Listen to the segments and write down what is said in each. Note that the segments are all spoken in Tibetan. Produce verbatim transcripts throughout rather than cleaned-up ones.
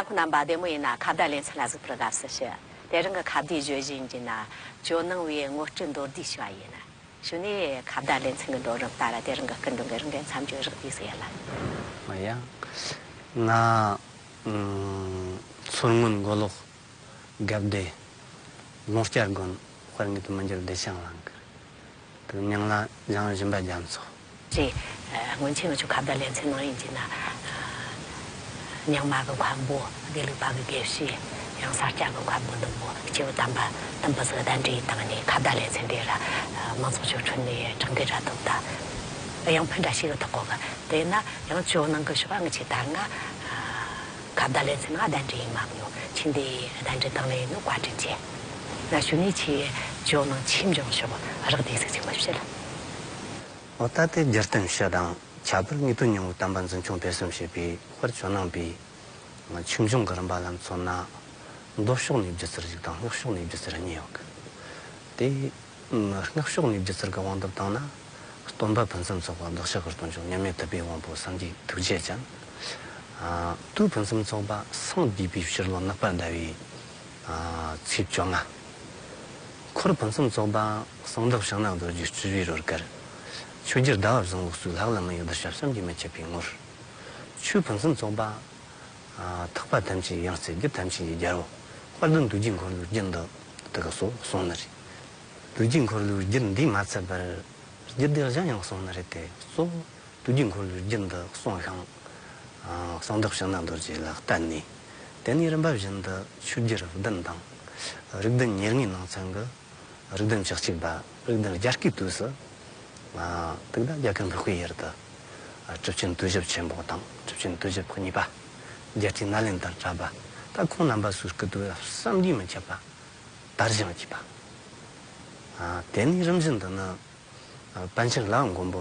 ཁོང་རྣམ་པ་བདེ་མོ་ཡིན་ན་ཁ་བརྡ་ལེ་ཚན་ལ་གཟིགས་པར་དགའ་བསུ་ཞུ། དེ་རིང་གི་ཁ་བརྡའི་བརྗོད་གཞི་ཡིན་གྱི་ན་ཇོ་ནང་བའི་ངོ་སྤྲོད་མདོར་བསྡུས་ཞུ་བ་ཡིན། ཞུ་ནས་ཁ་བརྡ་ལེ་ཚན་གྱི་འགྲོ་རིམ་ལྟར་དེ་རིང་གི་སྐུ་མགྲོན་གྱི་རིགས་འགྲེ་མཚམས་སྦྱོར་རག་དུས་སུ་ཡིན་ལ། ང་ཡང་། ང་། ཨུམ། མཚོ་སྔོན་མགོ་ལོག་དགའ་བདེ། ལུང་སྐྱ་དགོན་དཔལ་དངོས་དུ་མི་འགྱུར་བདེ་ཆེན་གླིང་གི། དེ་མིང་ལ་འཇང་སྦྱིན་པ་རྒྱ་མཚོ། ཅེས། སྔོན་ཆད་ང་ཚོ་ཁ་བརྡ་ལེ་ཚན་ནང་ཡིན་གྱི་ན། རྙིང་མ་གི་མཁན་པོ་བདེ་ལུགས་པ་གི་དགེ་བཤེས། ཡང་ས་སྐྱ་གི་མཁན་པོ་འདི་མོ་སྐྱེས་བུ་དམ་པ་དམ་པ་ཟིག་གདན་འདྲེན་ཡིན་དང་ནི་ཁ་བརྡ་ལེ་ཚན་དེ་ར་མང་ཚོགས་ཆོས་འཕྲིན་ནས་དྲང་གི་ར་ཐོབ་ད། ཡང་ཕན་འདྲ་ཞིག་གི་ཐོག་གོ་གི། དེ་ན་ཡང་ཇོ་ནང་གི་ཕྱོགས་ང་ཆེ་ད་ང་། ཁ་བརྡ་ལེ་ཚན་ང་གདན་འདྲེན་ཡིན་མ་མྱོང་། ཆེ་འདི་གདན་འདྲེན་དང་ལེན་ནོ་བཀའ་དྲིན་ཆེ། ང་ཞུ་ནས་ཆེ་ཇོ་ནང་ཆོས་འབྱུང་ཕྱོགས་རག་བསྡད་ཟིག་ཅིག་མ་བཤད་ལ། འོ་ད་དེ་རྒྱུ་རྟེན་ཕྱི་དང་ཁྱད་པར་དངོས་དོན་སྙིང་པོའི་བསྟན་པ་འཛིན་སྐྱོང་སྤེལ་གསུམ་བྱེད་པའི་དཔལ་ཇོ་ནང་པའི་ཆོས་འབྱུང་གི་རིམ་པ་ལ་མཚོན་ན། མདོ་ཕྱོགས་ནས་བརྒྱུད་ཚུལ་གཅིག་དང་སྔགས་ཕྱོགས་ནས་བརྒྱུད་ཚུལ་གཉིས་ཡོད་གི། དེ། སྔགས་ཕྱོགས་ནས་བརྒྱུད་ཚུལ་གྱི་དབང་དུ་བཏང་ན། སྟོན་པ་ཕུན་སུམ་ཚོགས་པ་བདག་ཅག་གི་སྟོང་ཆོག་མཉམ་མེད་ཐུབ་པའི་དབང་པོ་སངས་རྒྱས་ཐུགས་རྗེ་ཅན། ཨ། དུས་ཕུན་སུམ་ཚོགས་པ་སངས་རྒྱས་པའི་ཕྱི་ལོ་ནག་པ་ཟླ་བའི། ཨ། ཚེས་བཅོ་ལྔ། འཁོར་ཕུན་སུམ་ཚོགས་པ་གསང་བདག་ཕྱག་ན་རྡོ་རྗེ་སྤྲུལ་པའི་རོལ་གར། ཆོས་རྒྱལ་ཟླ་བ་བཟང་པོ་སོགས་ལྷག་ལ་མི་གཡོ་གདུལ་བྱ་བསམ་གྱིས་མི་ཁྱབ་པའི་ངོར། ཆོས་ཕུན་སུམ་ཚོགས་པ། ཨ། ཐེག་པ་ཐམས་ཅད་ཡང་རྩེ་རྒྱུད་ཐམས་ཅད་ཀྱི་རྒྱལ་པོ་དཔལ་ལྡན་རྡོ་རྗེ་འཁོར་ལོའི་རྒྱུད་འདི་དེ་ག་སོགས་གསུངས་ནི་རེད། རྡོ་རྗེ་འཁོར་ལོའི་རྒྱུད་འདིས་མ་ཚད་པར་རྒྱུད་སྡེ་གཞན་ཡང་གསུངས་ནི་རེད་དེ། གཙོ་བོ་རྡོ་རྗེ་འཁོར་ལོའི་རྒྱུད་འདི་གསུངས་ཤིང་། ཨ། གསང་བདག་ཕྱག་ན་རྡོ་རྗེ་ལ་བསྟེན་ནས། དེ་ནས་རིམ་པ་བཞིན་དུ་ཆོས་རྒྱལ་བདུན་དང་། རིགས་ལྡན་ཉེར་ལྔའི་ནང་ཚན་གྱི། རིགས་ལྡན་བཅུ་གཅིག་པ། རིགས་ལྡན་བརྒྱད་བརྒྱའི་དུས་སུ། ཨ། དེ་ག་རྒྱ་གར་འཕགས་པའི་ཡུལ་དུ། ཨ། གྲུབ་ཆེན་བསྟོད་ཞིབ་ཆེན་པོ་དང་གྲུབ་ཆེན་བསྟོད་ཞིབ་གཉིས་པ། རྒྱལ་སྲས་ནཱ་ལེནྡྲ་གྲགས་པ། ད་ཁོང་རྣམ་པ་ཚོའི་སྐུ་དུས་བསམ་གྱིས་མི་ཁྱབ་པ་དར་ཞིང་རྒྱས་པ། ཨ། དེ་ནས་རིམ་བཞིན་དུ་ནི། ཨ། པཎ་ཆེན་ལའང་མགོན་པོ་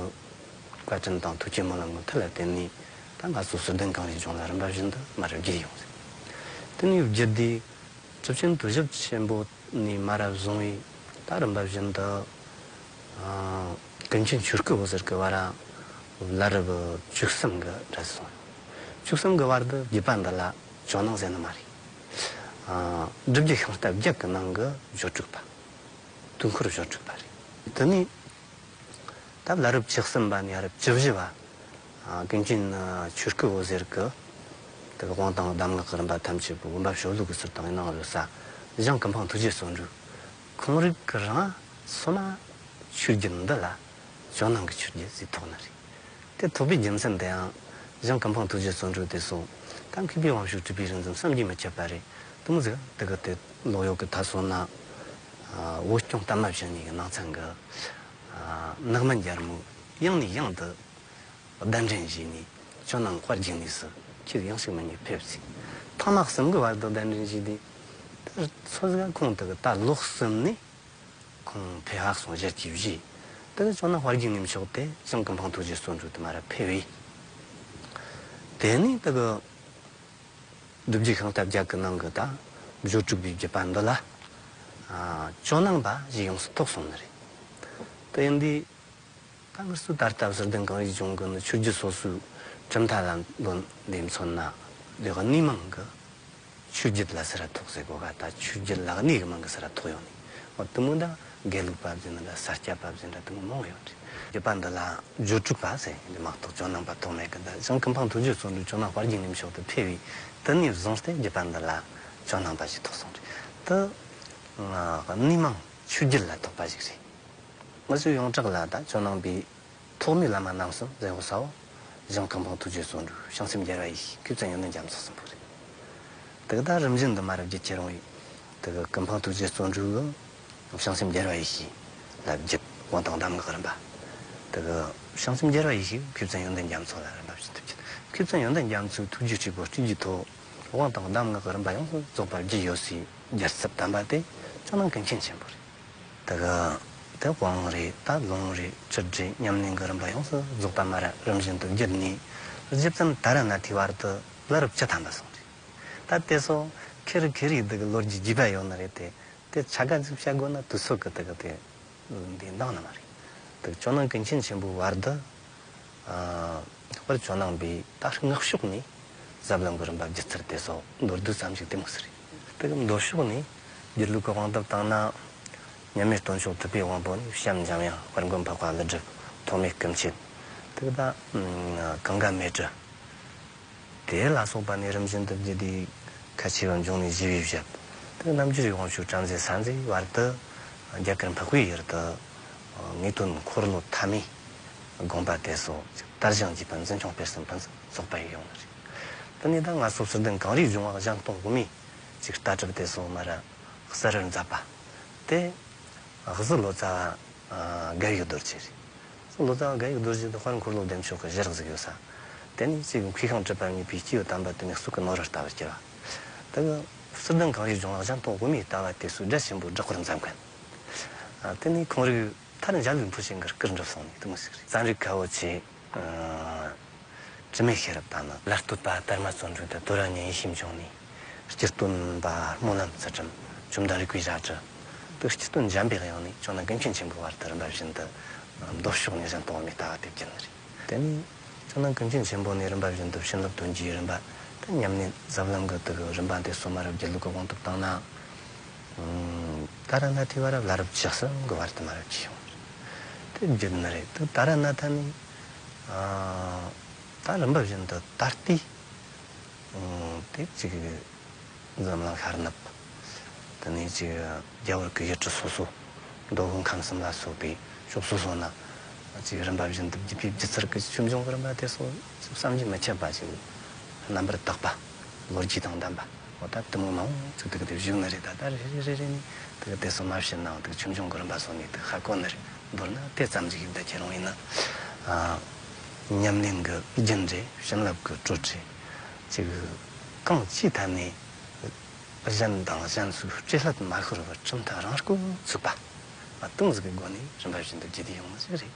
བཀའ་དྲིན་དང་ཐུགས་བསྐྱེད་སྨོན་ལམ་གྱི་མཐུ་ལ་བརྟེན་ནས། ད་ང་ཚོ་སྲོལ་ལྡན་གངས་རིའི་ལྗོངས་ལ་རིམ་པ་བཞིན་དུ་མར་རྒྱས་ཡོང་ཟིན། དེ་ནས་རྒྱུད་སྡེ། གྲུབ་ཆེན་བསྟོད་ཞིབ་ཆེན་པོ་ནས་མར་བཟུང་བའི་ད་རིམ་པ་བཞིན་དུ། ཨ། ཀུན་མཁྱེན་ཆོས་སྐུ་འོད་ཟེར་གྱི་བར་བླ་རབས་བཅུ་གསུམ་གྱི་གྲས་སུ་སོང་། བཅུ་གསུམ་གྱི་བར་དུ་བརྒྱུད་པ་འདི་ལ་ཇོ་ནང་ཟེར་ནི་མ་རེད། ཨ། སྒྲུབ་བརྒྱུད་ཤིང་རྟ་བརྒྱད་ཀྱི་ནང་གི་སྦྱོར་དྲུག་པ། དུས་འཁོར་སྦྱོར་དྲུག་པ་རེད། དེ་ནས། ད་བླ་རབས་བཅུ་གསུམ་པ་ནས་བླ་རབས་བཅུ་བཞི་བ། ཨ། ཀུན་མཁྱེན་ཆོས་སྐུ་འོད་ཟེར་གྱི། དེ་གི་དབང་དང་གདམས་ངག་གི་རིམ་པ་ཐམས་ཅད་པོ་བུམ་པ་ཞབས་ལུགས་ཀྱི་ཚུལ་དང་ཡིན་ནའང་རེད་ས། ཞང་ཀུན་སྤངས་ཐུགས་རྗེ་བརྩོན་འགྲུས། ཁོང་རིགས་ཀྱི་རང་སོ་མ་ཆོས་རྒྱུད་འདི་ལ་ཇོ་ནང་གི་ཆོས་རྒྱུད་ཟེར་ཐོགས་ནི་རེད། དེ་ཐོགས་པའི་རྒྱུ་མཚན་དེའང་ཞང་ཀུན་སྤངས་ཐུགས་རྗེ་བརྩོན་འགྲུས་དེ་སོང་ད་མཁས་པའི་དབང་ཕྱུག་གྲུབ་པའི་རིག་འཛིན་བསམ་གྱིས་མི་ཁྱབ་པ་རེད། དེ་མོ་ཟིག་དེ་གི་དེ་ལོག་ཡོད་གི་ད་སོང་ན། ཨ། བོད་སྐྱོང་གཏམ་མ་བྱེད་ནས་གི་ནང་ཚན་གི། ཨ། ནགས་མན་རྒྱལ་མོ་ཡང་ནས་ཡང་དུ་གདན་འདྲེན་བྱས་ནས་ཇོ་ནང་དཔལ་གྱི་གནས་སུ་ཁྱེད་ཡང་ཞིག་མི་ཉིད་ཕེབས་ཚེ། ཐེངས་མ་གསུམ་གི་བར་དུ་གདན་འདྲེན་བྱས་ཏེ། དེ་ཚོ་ཟིག་ཁོང་དེ་གི་ད་ལོ་གསུམ་ནས་ཁོང་ཕེབས་ཧ་སོང་ཞལ་གྱིས་བཞེས། དེ་གི་ཇོ་ནང་དཔལ་གྱི་གནས་མཆོག་དེ་ཞང་ཀུན་སྤངས་ཐུགས་རྗེ་བརྩོན་འགྲུས་དེ་མར་ཕེབས་པས། དེ་ནས་དེ་གི་སྒྲུབ་བརྒྱུད་ཤིང་རྟ་བརྒྱད་ཀྱི་ནང་གི་ད་སྦྱོར་དྲུག་པའི་བརྒྱུད་པ་འདི་ལ། ཨ། ཇོ་ནང་པ་ཞེས་ཡོངས་སུ་ཐོགས་སོང་ནི་རེད། དེ་ཡིན་དུས། ད་ངེད་ཚོ་ད་ལྟ་སྲོལ་ལྡན་གངས་རིའི་ལྗོངས་ཀྱི་ནི་ཆོས་བརྒྱུད་སོ་སོའི་གྲུབ་མཐའ་ལ་མདོ་འདི་མཚོན་ན། འདི་གི་གནས་མིང་གི་ཆོས་བརྒྱུད་ལ་སི་ར་ཐོགས་ཟེར་གོ་ག་ད་ཆོས་བརྒྱུད་ལ་གནས་ཀྱི་མིང་གི་སི་ར་ཐོགས་ཡོང་ནས། འོ་དེ་མོ་ད་དགེ་ལུགས་པ་ཟེར་ན་འདྲ་ས་སྐྱ་པ་ཟེར་ན་འདྲ་དེ་མོ་མང་ཡོད་རེད། བརྒྱུད་པ་འདི་ལ་སྦྱོར་དྲུག་པ་ཟེར་ཡིན་དུས་མ་གཏོགས་ཇོ་ནང་པ་ཐོགས་མེད་གི། ད་ཞང་ཀུན་སྤངས་ཐུགས་རྗེ་བརྩོན་འགྲུས་ཇོ་ནང་དཔལ་གྱི་གནས་མཆོག་ཏུ་ཕེབས་པས་དེ་ནས་བཟུང་སྟེ་བརྒྱུད་པ་འདི་ལ་ཇོ་ནང་པ་ཞེས་ཐོགས་སོང་རེད། དེ་གནས་མིང་ཆོས་བརྒྱུད་ལ་ཐོགས་པ་ཞིག་རེད། ང་ཚོའི་ཡོངས་གྲགས་ལ་ད་ཇོ་ནང་པའི་ཐོག་མའི་བླ་མ་རྣམ་གསུམ་ཟེར་འོ་ས་བོ། ཞང་ཀུན་སྤངས་ཐུགས་རྗེ་བརྩོན་འགྲུས། བྱང་སེམས་རྒྱལ་བ་ཡེ་ཤེས། མཁས་བཙུན་ཡོན་ཏན་རྒྱ་མཚོ་གསུམ་པོ་རེད། དེ་གི་ད་རིམ་བཞིན་དུ་མར་ར་བརྒྱུད་ཁྱེར་འོང་བའི། དེ་གི་ཀུན་སྤངས་ཐུགས་རྗེ་བརྩོན་འགྲུས་གི་བྱང་སེམས་རྒྱལ་བ་ཡེ་ཤེས་ལ་བརྒྱུད་དབང་དང་གདམས་ངག་རིམ་པ། དེ་གི་བྱང་སེམས་རྒྱལ་བ་ཡེ་ཤེས་མཁས་བཙུན་ཡོན་ཏན་རྒྱ་མཚོ་ལ་རིམ་པ་བཞིན་དུ་བརྒྱུད། མཁས་བཙུན་ཡོན་ཏན་རྒྱ་མཚོའི་ཐུགས་རྒྱུད་གཅིག་པོ་སྤྲུལ་རྒྱུའི་ཐོག་དབང་དང་གདམས་ངག་གི་རིམ་པ་ཡོངས་སུ་རྫོགས་པར་བརྒྱུད་ཡོད་སའི་རྒྱལ་ཚབ་དམ་པ་དེ་ཇོ་ནང་ཀུན་མཁྱེན་ཆེན་པོ་རེད། དེ་གི་དེ་དབང་རེད། ད་ལུང་རེད། སྤྱི་རེད། ཉམས་ལེན་གྱི་རིམ་པ་ཡོངས་སུ་རྫོགས་པ་མར་ར་རིམ་བཞིན་དུ་བརྒྱུད་ནས་རྗེ་བཙུན་ད་ར་ནཱ་ཐའི་བར་དུ་བླ་རབས་བཅུ་ཐམ་པ་སོང་རེད། ད་དེ་སོགས་ཁེར་ཁེར་རེ་དེ་གི་ལོ་རྒྱུས་རྒྱས་པ་ཡོད་ནི་རེད་དེ། དེ་ཆ་ག་ཟིག་བཤད་དགོས་ན་དུས་ཚོད་ཀྱི་དེ་གི་དེ་འདི་འདང་ནི་མ་རེད། དེ་ཇོ་ནང་ཀུན་མཁྱེན་ཆེན་པོའི་བར་དུ། ཨ། དཔལ་ཇོ་ནང་པའི་ད་སྔགས་ཕྱོགས་ནས་ ཟབ་ལམ་གྱི་རིམ་པ་བརྒྱུད་ཚུལ་དེ་སོགས་མདོར་བསྡུས་ཙམ་ཞིག་དེ་མོ་ཟེར། དེ་གི་མདོ་ཕྱོགས་ནས་སྒྱིད་ལུག་གི་དབང་དུ་བཏང་ན། མཉམ་མེད་སྟོན་མཆོག་ཐུབ་པའི་དབང་པོ་ནས། བྱམས་འཇམ་དབྱངས་དཔལ་མགོན་འཕགས་པ་ཀླུ་སྒྲུབ་ཐོགས་མེད་སྐུ་མཆེད། དེ་གི་ད་གངྒཱ་མེ་ཏྲི། དེ་ལ་སོགས་པ་ནས་རིམ་བཞིན་དུ་བརྒྱུད་དེ། ཁ་ཆེ་བའི་འབྱུང་གནས་ཞི་བའི་ཞབས། དེ་རྣམ་འགྱུར་དབང་ཕྱུག་བྲམ་ཟེ་ས་འཛིན་བར་དུ། རྒྱ་གར་འཕགས་པའི་ཡུལ་དུ་ངེས་དོན་འཁོར་ལོ་ཐ་མའི་དགོངས་པ་དེ་སོགས་དར་ཞིང་རྒྱས་པ་འཛིན་སྐྱོང་སྤེལ་གསུམ་ཕུན་སུམ་ཚོགས་པ་ཡོང་ནི་རེད། དེ་ནས་ད་ང་ཚོ་ཟུར་ལྡན་གངས་རིའི་ལྗོངས་ལ་གཞན་སྟོང་དབུ་མའི་ཅིག་ལྟ་གྲུབ་དེ་སོགས་མར་གསལ་བར་མཛད་པ་དེ། གཟི་ལོ་ཙཱ་བ་དགའ་བའི་རྡོ་རྗེ་རེད། གཟི་ལོ་ཙཱ་བ་དགའ་བའི་རྡོ་རྗེ་དེ་དཔལ་འཁོར་ལོ་བདེ་མཆོག་གི་གཞི་རགས་ཟིག་ཡོད་ས། དེ་ནས་ཅིག་མཁས་ཤིང་གྲུབ་པ་བརྙེས་པའི་སྐྱེས་བུ་དམ་པ་དེ་ནས་གཙུག་གི་ནོར་བུར་ལྟ་བུར་གྱུར་པ། དེ་གི་ཟུར་ལྡན་གངས་རིའི་ལྗོངས་ལ་གཞན་སྟོང་དབུ་མའི་ལྟ་བ་དེ་ཚོའི་སྒྲ་ཆེན་པོ་བསྒྲགས་པར་མཛད་མཁན། དེ་ནས་ཁོང་རིགས་མཐར་འཇམ་དབྱངས་རིན་པོ་ཆེ་གི་སྐུར་འགྲུབ་སོང་ནས་དེ་མོ་ཟིག་རེད། ཙཱ་རི་ཁ་བོ་ཆེ། དྲི་མེད་ཤེས་རབ་དང་ནི། ལ་སྟོད་པ་དར་མ་བརྩོན་འགྲུས་དང་། དོ་ར་གཉན་ཡེ་ཤེས་འབྱུང་གནས། སྐྱི་སྟོན་པ་སྨོན་ལམ་ཚུལ་ཁྲིམས། བཅོམ་ལྡན་རིག་པའི་བྱ་བྲལ། དེ་སྐྱི་སྟོན་འཇམ་པའི་དབྱངས་ནས་ཇོ་ནང་ཀུན་མཁྱེན་ཆེན་པོའི་བར་དུ་རིམ་པ་བཞིན་དུ་མདོ་ཕྱོགས་ནས་གཞན་སྟོང་དབུ་མའི་ལྟ་བ་དེ་བརྒྱུད་ནི་རེད། དེ་ནས་ཇོ་ནང་ཀུན་མཁྱེན་ཆེན་པོ་ནས་རིམ་པ་བཞིན་དུ་བྱིན་རླབས་སྟོན་རྒྱུའི་རིམ་པ། ད་ཉམས་ལེན་ཟབ་ལམ་གྱི་དེ་གི་རིམ་པ་དེ་སོགས་མར་སྒྱིད་ལུག་གི་དབང་དུ་བཏང་ན། ད་ར་ནཱ་ཐའི་བར་བླ་རབས་བཅུ་གསུམ་གྱི་བར་དུ་མར་བརྒྱུད་ཡོང་། དེ་བརྒྱུད་ནི་རེད། དེ་ད་ར་ནཱ་ཐ་ནས། ཨ། ད་རིམ་པ་བཞིན་དུ་ད་ལྟའི། ཨ། དེ་གཅིག་འཛམ་གླིང་ཤར་ནུབ། དེ་ནས་གཅིག་རྒྱ་བོད་ཀྱི་ཡུལ་གྲུ་སོ་སོ། མདོ་དབུས་ཁམས་གསུམ་ལ་སོགས་པའི་ཕྱོགས་སོ་སོ་ན། གཅིག་རིམ་པ་བཞིན་དུ་བརྒྱུད་པའི་བརྒྱུད་ཚུལ་གྱི་ཆོས་འབྱུང་གི་རིམ་པ་དེ་སོགས་བསམ་གྱིས་མི་ཁྱབ་པ་ཞིག་རྣམ་པར་དག་པ། ལོ་རྒྱུས་དང་ལྡན་པ། འོ་ད་དེ་མོ་མང་བོ་ཅིག་དེ་གི་དེ་བཞུགས་ནི་རེད། ད་ད་རེ་རེ་རེ་རེ་ནས་དེ་གི་དེ་སོགས་མ་བཤད་ནའང་དེ་གི་ཆོས་འབྱུང་གི་རིམ་པ་སོགས་ནས་དེ་གི་ཧ་གོ་ནི་རེད། མདོར་ན་དེ་ཙམ་ཞིག་ཡིན་ད་ཁྱེད་རང་ཡིན་ན། ཨ། ཉམས་ལེན་གྱི་རྒྱུན་རེད། བྱིན་རླབས་ཀྱི་གྲོས་རེད། ཅིག་གང་ཅིའི་ཐད་ནས་གཞན་དང་གཞན་སོགས་བཅོས་བསླད་མ་ཤོར་བར་གྲུབ་མཐའ་རང་བཀོད་ཚུགས་པ། ཨ། དེ་མོ་ཟིག་གི་སྒོ་ནས་རིམ་པ་བཞིན་དུ་བརྒྱུད་དེ་ཡོང་ནི་ཟིག་རེད།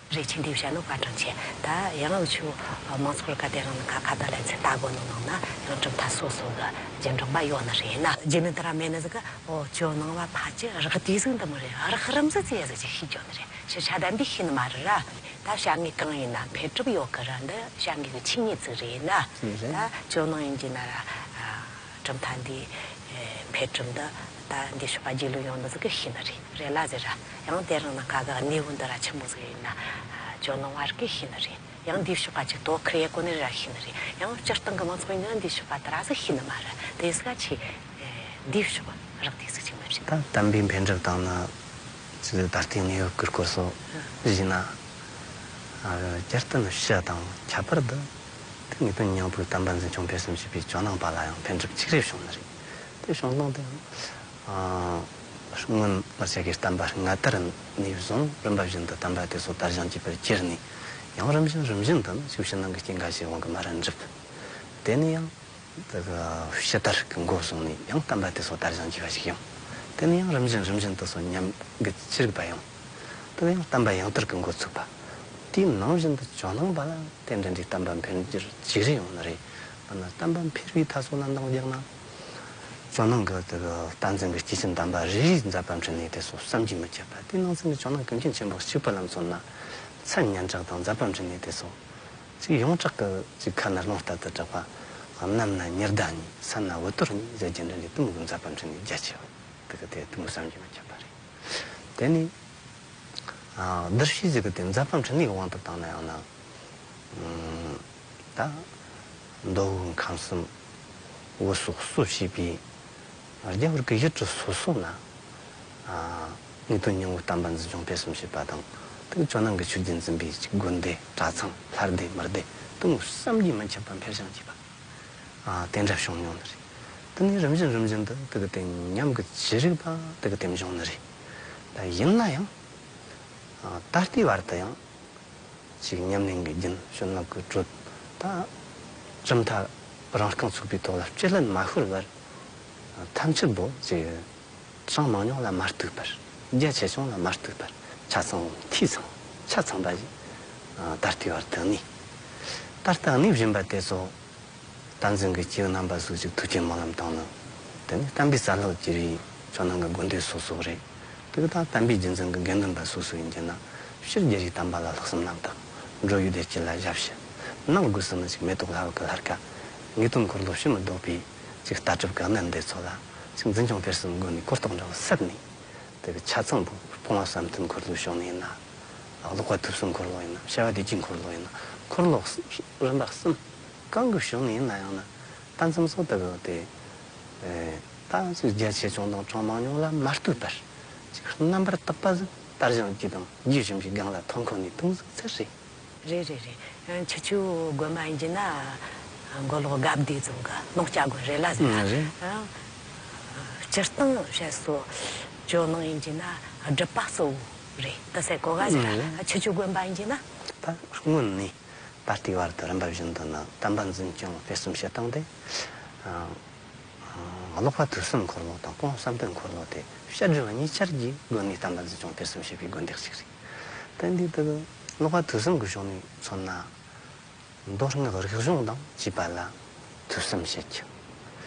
རེད། ཆེ་འདི་བཤད་ནོ་བཀའ་དྲིན་ཆེ། ད་ཡང་ཆུ་མང་ཚོགས་ཀ་དེ་རིང་ནི་ཁ་ཁ་ད་ལན་ཚེ་ལྟ་དགོས་ནོ་ནང་ན་ཡང་གྲུབ་མཐའ་སོ་སོ་གི་རྒྱུན་འགྲིག་པ་ཡོད་ནི་རེད་ན། རྒྱུན་ནི་དེ་ར་མེད་ནི་ཟིག་གི། ཨོ་ཇོ་ནང་བ་ཕ་ཅི་རག་དུས་ཟིག་འདི་མོ་རེད། རག་རིམ་ཟིག་ཅི་ཟིག་ཅིག་ཤེས་རྒྱུ་ནི་རེད། ཤི་ཆ་ལྡན་པའི་ཤེས་ནི་མ་རེད་ར། ད་བྱ་དངོས་གང་ཡིན་ན་འཕེལ་གྲུབ་ཡོད་གི་ར། འདི་བྱ་དངོས་གི་ཆོས་ཉིད་ཟིག་རེད་ན། རེད། ད་ཇོ་ནང་ཡིན་གྱི་ན་ར། གྲུབ་མཐའ་འདི་འཕེལ་གྲུབ་འདི་ད་འདི་ཕྱོགས་པ་རྗེས་ལུས་ཡོང་འདི་ཟིག་གི་ཤེས་ནི་རེད། རེད་ལ་ཟེར་ར། ཡང་དེ་རིང་ནངས་ཀ་གི་གནས་བབ་འདི་ར་ཆི་མོ་ཟིག་ཡིན་ན་ཇོ་ནང་བ་རིགས་གི་ཤེས་ནི་རེད། ཡང་འདི་ཕྱོགས་པ་ཅིག་དོ་ཁུར་ཡེ་གོ་ནི་ར་ཤེས་ནི་རེད། ཡང་སྤྱིར་བཏང་གི་མང་ཚོགས་ཡིན་ན་འདི་ཕྱོགས་པ་དེ་ར་ཟིག་ཤེས་ནི་མ་རེད། དེ་ཟིག་ག་ཆི་འདི་ཕྱོགས་རག་དེ་ཟིག་ཅིག་མ་རེད། ད་དམ་པའི་འཕེལ་འགྲིབ་དང་ནི་ཅི་ཟེར་ད་ལྟའི་གནས་བབ་ཀྱི་སྐོར་སོགས་ཡིན་ན། སྤྱིར་བཏང་ཕྱི་དང་ཁྱད་པར་དུ་དེ་ངེས་དོན་སྙིང་པོའི་དམ་པ་འཛིན་སྐྱོང་སྤེལ་གསུམ་བྱེད་པའི་ཇོ་ནང་པ་ལ་ཡང་འཕེལ་འགྲིབ་ཅིག་རེ་བྱུང་ནི་རེད། དེ་བྱུང་སྟངས་དེ་ཡང་། སྔོན་ང་ཅག་གི་བསྟན་པ་སྔ་དར་ནས་བཟུང་རིམ་པ་བཞིན་དུ་བསྟན་པ་དེ་ཚོ་དར་ཞིང་རྒྱས་པར་གྱུར་ནས། ཡང་རིམ་བཞིན་རིམ་བཞིན་དུ་ནི་ཕྱི་ནང་གི་སྐྱེ་འགའ་ཞིག་དབང་གིས་མར་འགྲིབ། དེ་ནས་ཡང་དེ་གི་ཕྱི་དར་གྱི་འགོ་བཟུང་ནས་ཡང་བསྟན་པ་དེ་ཚོ་དར་ཞིང་རྒྱས་པ་ཞིག་ཡོང་། དེ་ནས་ཡང་རིམ་བཞིན་རིམ་བཞིན་དུ་སོ་ཉམས་རྒུད་ཆེ་རིག་པ་ཡོང་། དེ་ནས་ཡང་བསྟན་པ་ཡང་དར་གྱི་འགོ་ཚུགས་པ། དེའི་ནང་བཞིན་དུ་ཇོ་ནང་པ་ལ་དེ་འདྲ་འདྲའི་བསྟན་པ་འཕེལ་འགྱུར་ཅིག་རེ་ཡོང་ནི་རེད། འོ་ན་བསྟན་པ་འཕེལ་བའི་མཐའ་སོགས་ལ་འདང་རྒྱག་ན། ཇོ་ནང་གི་དེ་གི་བསྟན་འཛིན་གྱི་སྐྱེས་ཆེན་དམ་པ་རེ་རེའི་མཛད་པ་འཕྲིན་ལས་དེ་ཚོ་བསམ་གྱིས་མི་ཁྱབ་པ། དེའི་ནང་ཚན་གྱི་ཇོ་ནང་ཀུན་མཁྱེན་ཆེན་པོ་གཅིག་པུ་ལ་མཚོན་ན་མཚན་སྙན་གྲགས་དང་མཛད་པ་འཕྲིན་ལས་དེ་ཚོ། ཅིག་ཡོངས་གྲགས་ཀྱི་ཅིག་ཁ་ན་རླུང་ལྟར་དུ་གྲགས་པ། གནམ་ན་ཉི་ཟླ་གཉིས། ས་ན་འུད་གཏོར་གཉིས་ཟེར་རྒྱུ་འདྲ་འདྲའི་དེ་མོ་གི་མཛད་པ་འཕྲིན་ལས་རྒྱ་ཆེ་བ། དེ་གི་དེ་དེ་མོ་བསམ་གྱིས་མི་ཁྱབ་པ་རེད། དེ་ནས། ཨ། བསྡུར་བྱའི་གཟུགས་ཀྱི་དེ་མཛད་པ་འཕྲིན་ལས་ཀྱི་དབང་དུ་བཏང་ན་ཡང་ན། ཨ། ད་མདོ་དབུས་ཁམས་གསུམ་བོད་སོག་གསོ་བྱས་པའི་རྒྱ་བོད་ཀྱི་ཡུལ་གྲུ་སོ་སོ་ན། ཨ། ངེས་དོན་སྙིང་པོའི་བསྟན་པ་འཛིན་སྐྱོང་སྤེལ་གསུམ་བྱེད་པ་དང་། དེ་ཇོ་ནང་གི་ཆོས་བརྒྱུད་འཛིན་པའི་དགོན་སྡེ་གྲྭ་ཚང་ལྷ་སྡེ་མི་སྡེ་དེ་མོ་བསམ་གྱིས་མི་ཁྱབ་པ་འཕེལ་ཞིང་རྒྱས་པ། ཨ། དེ་འདྲ་བྱུང་མྱོང་ནི་རེད། དེ་ནས་རིམ་བཞིན་རིམ་བཞིན་དུ་དེ་གི་དེ་ཉམས་རྒུད་ཆེ་རིག་པ་དེ་གི་དེ་འབྱུང་ནི་རེད། ད་ཡིན་ན་ཡང་། ཨ། ད་ལྟའི་བར་དུ་ཡང་། ཅིག་ཉམས་ལེན་གྱི་རྒྱུན་བྱིན་རླབས་ཀྱི་དྲོད། ད་གྲུབ་མཐའ་རང་རྐང་ཚུགས་པའི་ཐོག་ལ་བཅོས་བསླད་མ་ཤོར་བར། ཐམས་ཅད་པོ་ཅིག་གྲངས་མང་ཉུང་ལ་མ་ལྟོས་པར། རྒྱ་ཆེ་ཆུང་ལ་མ་ལྟོས་པར་ཆ་ཚང་འཐུས་ཚང་ཆ་ཚང་པ་ཞིག་ད་ལྟའི་བར་དུ་གནས། ད་ལྟ་གནས་བཞིན་པ་དེ་ཚོ། བསྟན་འཛིན་གྱི་སྐྱེས་བུ་རྣམ་པ་སོགས་ཀྱི་ཐུགས་བསྐྱེད་སྨོན་ལམ་དང་ནི། དེ་ནས་བསྟན་པའི་རྩ་ལག་གྱུར་བའི་ཇོ་ནང་གི་དགོན་སྡེ་སོ་སོ་རེད། དེ་གི་ད་བསྟན་པའི་རྒྱུན་འཛིན་གྱི་དགེ་འདུན་པ་སོ་སོ་ཡིན་གྱི་ན། ཕྱིར་རྒྱལ་བའི་བསྟན་པ་ལ་ལྷག་བསམ་རྣམ་དག་འགྲོ་བའི་བདེ་སྐྱིད་ལ་ཞབས་ཞུ། ནང་སྒོས་སུ་ནི་ཅིག་མེ་ཏོག་ལྷ་བུ་གི་ལྷར་ཁ། ངེས་དོན་འཁོར་ལོ་ཕྱི་མི་ལྡོག་པའི་ཅིག་ལྟ་གྲུབ་ཀྱི་གནད་འདི་ཚོ་ལ་ཅིག་འཛིན་སྐྱོང་སྤེལ་གསུམ་སྒོ་ནས་གོ་རྟོགས་འདྲ་བོ་ཟབ་ནས། དེ་གི་ཆ་ཚང་པོ་སྤོང་བ་བསམ་གཏན་འཁོར་ལོའི་ཕྱོགས་ནས་ཡིན་ན། ཀློག་པ་ཐོས་བསམ་འཁོར་ལོ་ཡིན་ན། བྱ་བ་དེ་གི་འཁོར་ལོ་ཡིན་ན། འཁོར་ལོ་རིམ་པ་གསུམ་གང་གི་ཕྱོགས་ནས་ཡིན་ན་ཡང་ན། ད་མཚམས་སོ་དེ་གི་དེ། ད་ཅིག་རྒྱ་ཆེ་ཆུང་དང་གྲངས་མང་ཉུང་ལ་མ་ལྟོས་པར། ཅིག་རྣམ་པར་དག་པ་ཟིག་དར་ཞིང་རྒྱས་དང་རྒྱས་བཞིན་པའི་སྒང་ལ་ཐོན་ཁོ་ནས་དུང་ཟིག་ཚར་རེད། རེད་རེད་རེད། ཁྱེད་ཆོའི་དགོན་པ་ཡིན་གྱི་ན། མགོ་ལོག་དགའ་བདེ་རྫོང་གི་ནོར་སྐྱ་དགོན་རེད་ལ་ཟེར། ཨང་རེད། ཨང་། སྤྱིར་བཏང་བཤད་སོ། ཇོ་ནང་ཡིན་གྱི་ན་སྒྲུབ་པ་གཙོ་བོ་རེད། ད་ཟེར་གོ་ག་ཟེར། ཨང་རེད། ཁྱེད་ཆོའི་དགོན་པ་ཡིན་གྱི་ན། ད་སྔོན་ནས་ད་ལྟའི་བར་དུ་རིམ་པ་བཞིན་དུ་ནི་དམ་པ་འཛིན་སྐྱོང་སྤེལ་གསུམ་བྱེད་སྟངས་དེ། ཨང་། ཀློག་པ་ཐོས་བསམ་འཁོར་ལོ་དང་སྤོང་བསམ་གཏན་འཁོར་ལོ་དེ་བཤད་སྒྲུབ་གཉིས་ཆར་གྱི་སྒོ་ནས་དམ་པ་འཛིན་སྐྱོང་སྤེལ་གསུམ་བྱེད་པའི་དགོན་སྡེ་ཞིག་རེད། དེ་འདི་དག་ཀློག་པ་ཐོས་བསམ་གྱི་ཕྱོགས་ནས་མཚོན་ན། མདོ་སྔགས་རིག་གཞུང་དང་བཅས་པ་ལ་ཐོས་བསམ་བྱེད་ཀྱི།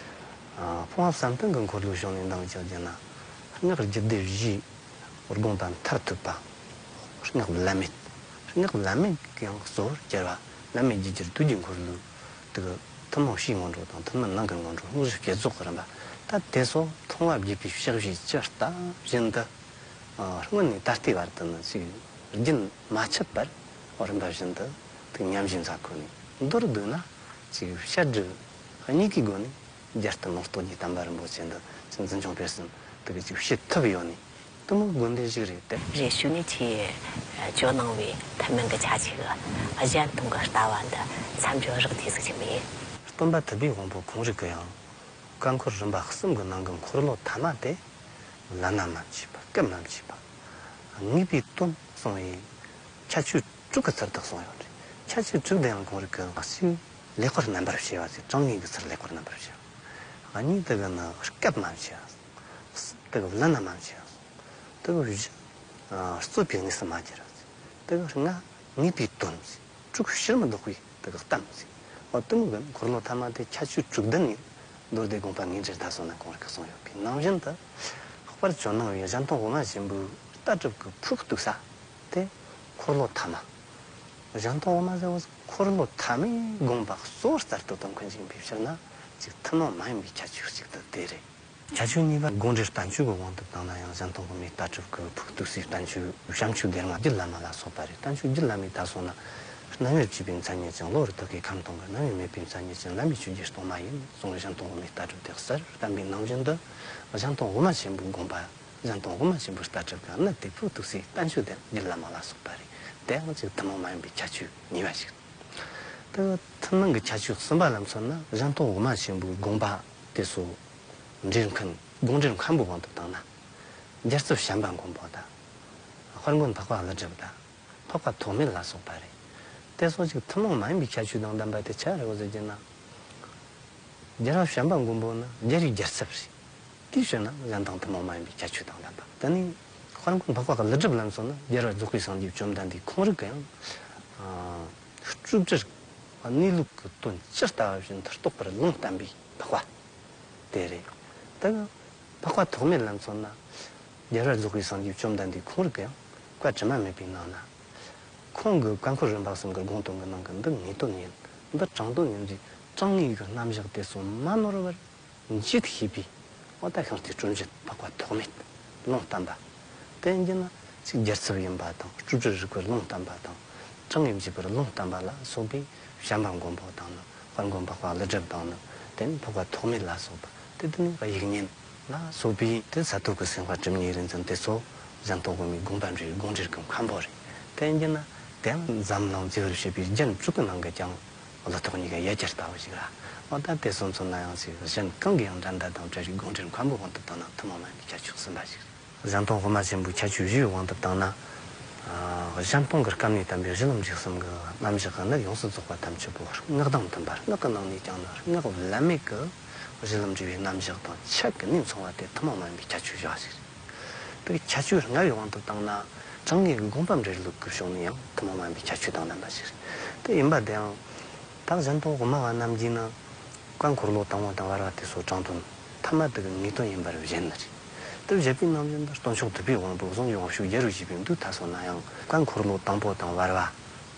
ཨ། སྤོང་བ་བསམ་གཏན་གྱི་འཁོར་ལོའི་ཕྱོགས་ནས་འདང་རྒྱག་རྒྱུ་ན། སྔགས་རྒྱུད་སྡེ་བཞིའི་དགོངས་པ་མཐར་ཐུག་པ། སྔགས་བླ་མེད། སྔགས་བླ་མེད་ཀྱི་ཡང་གཙོ་བོར་གྱུར་པ། བླ་མེད་རྒྱུད་ཀྱི་རྡོ་རྗེ་འཁོར་ལོའི་དེ་གི་ཐུན་མོང་ཕྱིའི་སྔོན་འགྲོ་དང་ཐུན་མོང་ནང་གི་སྔོན་འགྲོ། སྔགས་བཞི་བསྐྱེད་རྫོགས་ཀྱི་རིམ་པ། ད་དེ་ཚོ་མཐོང་བ་བརྒྱུད་པའི་ཕྱག་བཞེས་ཇི་ལྟ་བཞིན་དུ། ཨ། སྔོན་ནས་ད་ལྟའི་བར་དུ་ནི་ཅིག་རྒྱུན་མ་ཆད་པར་རིམ་པ་བཞིན་དུ་དེ་ཉམས་བཞེས་མཛད་ཁོ་ནས། མདོར་བསྡུས་ན་ཅིག་བཤད་སྒྲུབ་གཉིས་ཀའི་སྒོ་ནས་རྒྱལ་བསྟན་ལུང་རྟོགས་ཀྱི་བསྟན་པ་རིན་པོ་ཆེ་འདི་ཅིག་འཛིན་སྐྱོང་སྤེལ་གསུམ་དེ་གི་ཅིག་བྱེད་ཐུབ་ཡོད་ནི་དེ་མོ་དགོན་སྡེ་ཞིག་རེད་དེ། རེད། ཞུ་ནས་ཁྱེད་ཇོ་ནང་བའི་ཐུན་མིན་གྱི་ཁྱད་ཆོས་གཞན་སྟོང་གི་ལྟ་བ་འདི་མཚམས་སྦྱོར་རག་དུས་ཟིག་ཆི་མེད། སྟོན་པ་ཐུབ་པའི་དབང་པོ་ཁོང་རང་གི་ཡང་བཀའ་འཁོར་རིམ་པ་གསུམ་གྱི་ནང་གི་འཁོར་ལོ་ཐ་མ་དེ། བླ་ན་མ་མཆིས་པ། སྐད་མ་མཆིས་པ། ངེས་པའི་དོན་གསུངས་ཡིན། ཁྱད་ཆོས་དྲུག་གི་ཚུལ་དུ་གསུངས་ཡོད་རེད། ཁྱད་ཆོས་དྲུག་དེ་ཡང་ཁོང་རང་གི་གཅིག་ལེགས་པར་རྣམ་པར་ཕྱེ་བ་ཟེར། དྲང་ངེས་ཀྱི་ཚུལ་ལེགས་པར་རྣམ་པར་ཕྱེ་བ། གཉིས་དེ་གི་ནི་སྐད་མ་མཆིས་པ། དེ་གི་བླ་ན་མ་མཆིས་པ། དེ་གི་བཞི། རྩོད་པའི་གནས་སུ་མ་གྱུར་པ། དེ་གི་ལྔ་ངེས་པའི་དོན་ཟེར། དྲུག་ཕྱིར་མི་ལྡོག་པའི་དེ་གི་གཏམ་ཟེར། འོ་དེ་མོ་གི་འཁོར་ལོ་ཐ་མ་དེ་ཁྱད་ཆོས་དྲུག་ལྡན་ནི་མདོ་སྡེ་དགོངས་པ་ངེས་འགྲེལ་ད་སོང་ན་ཁོང་རང་གིས་གསུངས་ཡོད་པའི་ནང་བཞིན་དུ། ལྷག་པར་ཇོ་ནང་བའི་གཞན་སྟོང་དབུ་མ་ཆེན་པོའི་ལྟ་གྲུབ་ཀྱི་ཕུགས་གཏུགས་ས་དེ་འཁོར་ལོ་ཐ་མ། གཞན་སྟོང་དབུ་མ་ཟེར་བ་འཁོར་ལོ་ཐ་མའི་དགོངས་པ་གཙོ་བོར་རྩལ་དུ་བཏོན་མཁན་ཞིག་ཡིན་པའི་ཕྱིར་ན། ཅིག་ཐུན་མོང་མ་ཡིན་པའི་ཁྱད་ཆོས་གཅིག་དེ་དེ་རེད། ཁྱད་ཆོས་གཉིས་པ་དགོངས་འགྲེལ་བསྟན་བཅོས་ཀྱི་དབང་དུ་བཏང་ན་ཡང་གཞན་སྟོང་དབུ་མའི་ལྟ་གྲུབ་ཀྱི་ཕུགས་གཏུགས་སའི་བསྟན་བཅོས་བྱམས་ཆོས་སྡེ་ལྔ་རྒྱུད་བླ་མ་ལ་སོགས་པ་རེད། བསྟན་བཅོས་རྒྱུད་བླ་མའི་ད་སོང་ན། རྣམ་དབྱེར་གྱུར་པའི་མཚན་ཉིད་ཅན། བློ་རུ་དག་གི་ཁམས་སྟོང་གི། རྣམ་དབྱེ་མེད་པའི་མཚན་ཉིད་ཅན། ལམ་པའི་ཆོས་བརྒྱད་སྟོང་མ་ཡིན་གསུངས། གཞན་སྟོང་དབུ་མའི་ལྟ་གྲུབ་དེ་གསལ་བར་བསྟན་པའི་ནང་བཞིན་དུ། གཞན་སྟོང་དབུ་མ་ཆེན་པོའི་དགོངས་པ། གཞན་སྟོང་དབུ་མ་ཆེན་པོའི་ལྟ་གྲུབ་ཀྱི་གནད་དེ་ཕུགས་གཏུགས་སའི་བསྟན་བཅོས་དེ་རྒྱུད་བླ་མ་ལ་སོགས་པ་རེད། དེའང་ཅིག་ཐུན་མོང་མ་ཡིན་པའི་ཁྱད་ཆོས་གཉིས་པ་ཞིག། དེ་ཐུན་མོང་གི་ཁྱད་ཆོས་གསུམ་པ་ལ་མཚོན་ན། གཞན་སྟོང་དབུ་མ་ཆེན་པོའི་དགོངས་པ་དེ་ཚོ་འགྲེལ་མཁན། དགོངས་འགྲེལ་མཁན་པོའི་དབང་དུ་བཏང་ན། རྒྱལ་ཚབ་བྱམས་པ་མགོན་པོ་དང་། དཔལ་མགོན་འཕགས་པ་ཀླུ་སྒྲུབ་དང་། འཕགས་པ་ཐོགས་མེད་ལ་སོགས་པ་རེད། དེ་ཚོ་ཅིག་ཐུན་མོང་མ་ཡིན་པའི་ཁྱད་ཆོས་དང་ལྡན་པ་དེ་ཆི་རེད་ཟེར་གྱི་ན། རྒྱལ་བ་བྱམས་པ་མགོན་པོ་ནི་རྒྱལ་བའི་རྒྱལ་ཚབ་རེད། དེའི་ཕྱིར་ན་གཞན་དང་ཐུན་མོང་མ་ཡིན་པའི་ཁྱད་ཆོས་དང་ལྡན་པ། དེ་ནས་དཔལ་མགོན་འཕགས་པ་ཀླུ་སྒྲུབ་ལ་མཚོན་ན། རྒྱལ་བ་རྫོགས་པའི་སངས་རྒྱས་བཅོམ་ལྡན་འདས་ཁོང་རང་གི་ཡང་། ཨ། སྤྲོས་བྲལ་གནས་ལུགས་ཀྱི་དོན་ཇི་ལྟ་བ་བཞིན་དུ་རྟོགས་པར་ལུང་བསྟན་པའི་འཕགས་པ་དེ་རེད། དེ་ནི་འཕགས་པ་ཐོགས་མེད་ལ་མཚོན་ན། རྒྱལ་བ་རྫོགས་པའི་སངས་རྒྱས་བཅོམ་ལྡན་འདས་ཁོང་རང་གི་ཡང་བཀའ་དྲི་མ་མེད་པའི་ནང་ན། ཁོང་གི་བཀའ་འཁོར་རིམ་པ་གསུམ་གྱི་དགོངས་དོན་གྱི་ནང་གི་འདི་ངེས་དོན་ཡིན། འདི་དྲང་དོན་ཡིན་ཟེར། དྲང་ངེས་ཀྱི་རྣམ་གཞག་དེ་ཚོ་མ་ནོར་བར་འབྱེད་ཤེས་པའི། འོ་ད་ཤིང་རྟའི་སྤྲོས་བྲལ་འཕགས་པ་ཐོགས་མེད་ལུང་བསྟན་པ། དེ་ཡིན་གྱི་ན་ཅིག་རྒྱལ་ཚབ་ཡིན་པ་དང་། སྤྲོས་བྲལ་རིག་པར་ལུང་བསྟན་པ་དང་། དྲང་ངེས་འབྱེད་པར་ལུང་བསྟན་པ་ལ་སོགས་པའི་བྱམས་པ་མགོན་པོ་དང་ནི། དཔལ་མགོན་འཕགས་པ་ཀླུ་སྒྲུབ་དང་ནི། དེ་ནས་འཕགས་པ་ཐོགས་མེད་ལ་སོགས་པ། དེ་དེ་ནས་དབྱིག་གཉེན་ལ་སོགས་པའི་དེ་ས་ཐོབ་ཀྱི་སེམས་དཔའ་གྲུབ་བརྙེས་རིག་འཛིན་དེ་ཚོ་གཞན་སྟོང་དབུ་མའི་དགོངས་པ་འགྲེལ་བའི་དགོངས་འགྲེལ་གྱི་མཁན་པོ་རེད། དེ་ཡིན་གྱི་ན་དེའང་འཛམ་གླིང་རྩིས་པར་བྱེད་པའི་རྒྱན་དྲུག་གི་ནང་གི་ཀྱང་ཀླུ་ཐོག་གཉིས་ཀ་ཡ་གྱལ་ལྟ་བུ་ཞིག་ར། འོ་ད་དེ་སོང་ཙང་ན་ཡང་ཞིག་གཞན་གང་གིས་ཡང་འགྲན་ཟླ་དང་བྲལ་བའི་དགོངས་འགྲེལ་མཁན་པོའི་དབང་དུ་བཏང་ན་ཐུན་མོང་མ་ཡིན་པའི་ཁྱད་ཆོས་གསུམ་པ་ཞིག་རེད། གཞན་སྟོང་དབུ་མ་ཆེན་པོའི་ཁྱད་ཆོས་བཞིའི་དབང་དུ་བཏང་ན། ཨ། གཞན་སྟོང་གི་སྐབས་ནས་བསྟན་པའི་གཞི་ལམ་རིགས་གསུམ་གྱི་རྣམ་གཞག་གི་གནད་ཡོངས་སུ་རྫོགས་པ་ཐམས་ཅད་པོ་སྔགས་དང་མཐུན་པ། སྔགས་ཀྱི་ནང་ནས་ཀྱང་ནི་སྔགས་བླ་མེད་ཀྱི་གཞི་ལམ་འབྲས་བུའི་རྣམ་གཞག་དང་ཆ་གི་གནད་མཚུངས་པ་དེ་ཐུན་མོང་མ་ཡིན་པའི་ཁྱད་ཆོས་བཞི་བ་ཞིག་རེད། དེ་ཁྱད་ཆོས་ལྔ་བའི་དབང་དུ་བཏང་ན། དྲང་ངེས་ཀྱི་དགོངས་པ་འགྲེལ་ལུགས་ཀྱི་ཕྱོགས་ནས་ཡང་ཐུན་མོང་མ་ཡིན་པའི་ཁྱད་ཆོས་དང་ལྡན་པ་ཞིག་རེད། དེ་ཡིན་པ་དེའང་། ད་གཞན་སྟོང་དབུ་མ་བ་རྣམས་ཀྱིས་ནི། བཀའ་འཁོར་ལོ་དང་པོ་དང་བར་བ་དེ་ཚོ་དྲང་དོན་ཐ་མ་དེ་གི་ངེས་དོན་ཡིན་པར་བཞེད་ནི་རེད། དེ་བཞེད་པའི་ནང་བཞིན་དུ་སྟོན་མཆོག་ཐུབ་པའི་དབང་པོ་གཟུངས་ཀྱི་དབང་ཕྱུག་རྒྱལ་བུ་བཞི་པའི་མདོས་ད་སོང་ན་ཡང་། བཀའ་འཁོར་ལོ་དང་པོ་དང་བར་བ།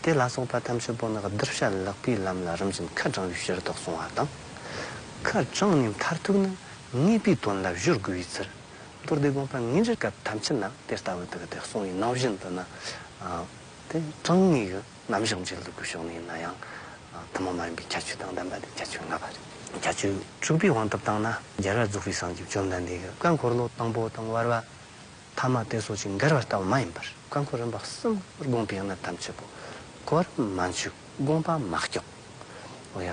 དེ་ལ་སོགས་པ་ཐམས་ཅད་པོ་ནི་གདུལ་བྱ་ལེགས་པའི་ལམ་ལ་རིམ་བཞིན་ཁ་དྲངས་པའི་ཕྱིར་དུ་གསུངས་པ་དང་། ཁ་དྲངས་ནས་མཐར་ཐུག་ན་ངེས་པའི་དོན་ལ་སྦྱོར་དགོས་པའི་ཚུལ། མདོ་སྡེ་དགོངས་པ་ངེས་འགྲེལ་སྐབས་ཐམས་ཅད་ན་དེ་ལྟ་བུ་དག་དེ་གསུངས་པའི་ནང་བཞིན་དུ་ནི། ཨ། དེ་དྲང་ངེས་ཀྱི་རྣམ་གཞག་འབྱེད་ལུགས་ཀྱི་ཕྱོགས་ནས་ཡིན་ན་ཡང་། ཨ། ཐུན་མོང་མ་ཡིན་པའི་ཁྱད་ཆོས་དང་ལྡན་པ་དེ་ཁྱད་ཆོས་ལྔ་པ་རེད། ཁྱད་ཆོས་དྲུག་པའི་དབང་དུ་བཏང་ན་རྒྱལ་བ་རྫོགས་པའི་སངས་རྒྱས་བཅོམ་ལྡན་འདས་ཀྱི་བཀའ་འཁོར་ལོ་དང་པོ་དང་བར་པ། ཐ་མ་དེ་སོགས་ཀྱི་འགལ་བ་ལྟ་བུ་མ་ཡིན་པར་བཀའ་འཁོར་རིམ་པ་གསུམ་དགོངས་པའི་གནད་ཐམས་ཅད་པོ་གོ་བར་མ་འཆུག་དགོངས་པ་མ་སྐྱོ། འོ་ཡ།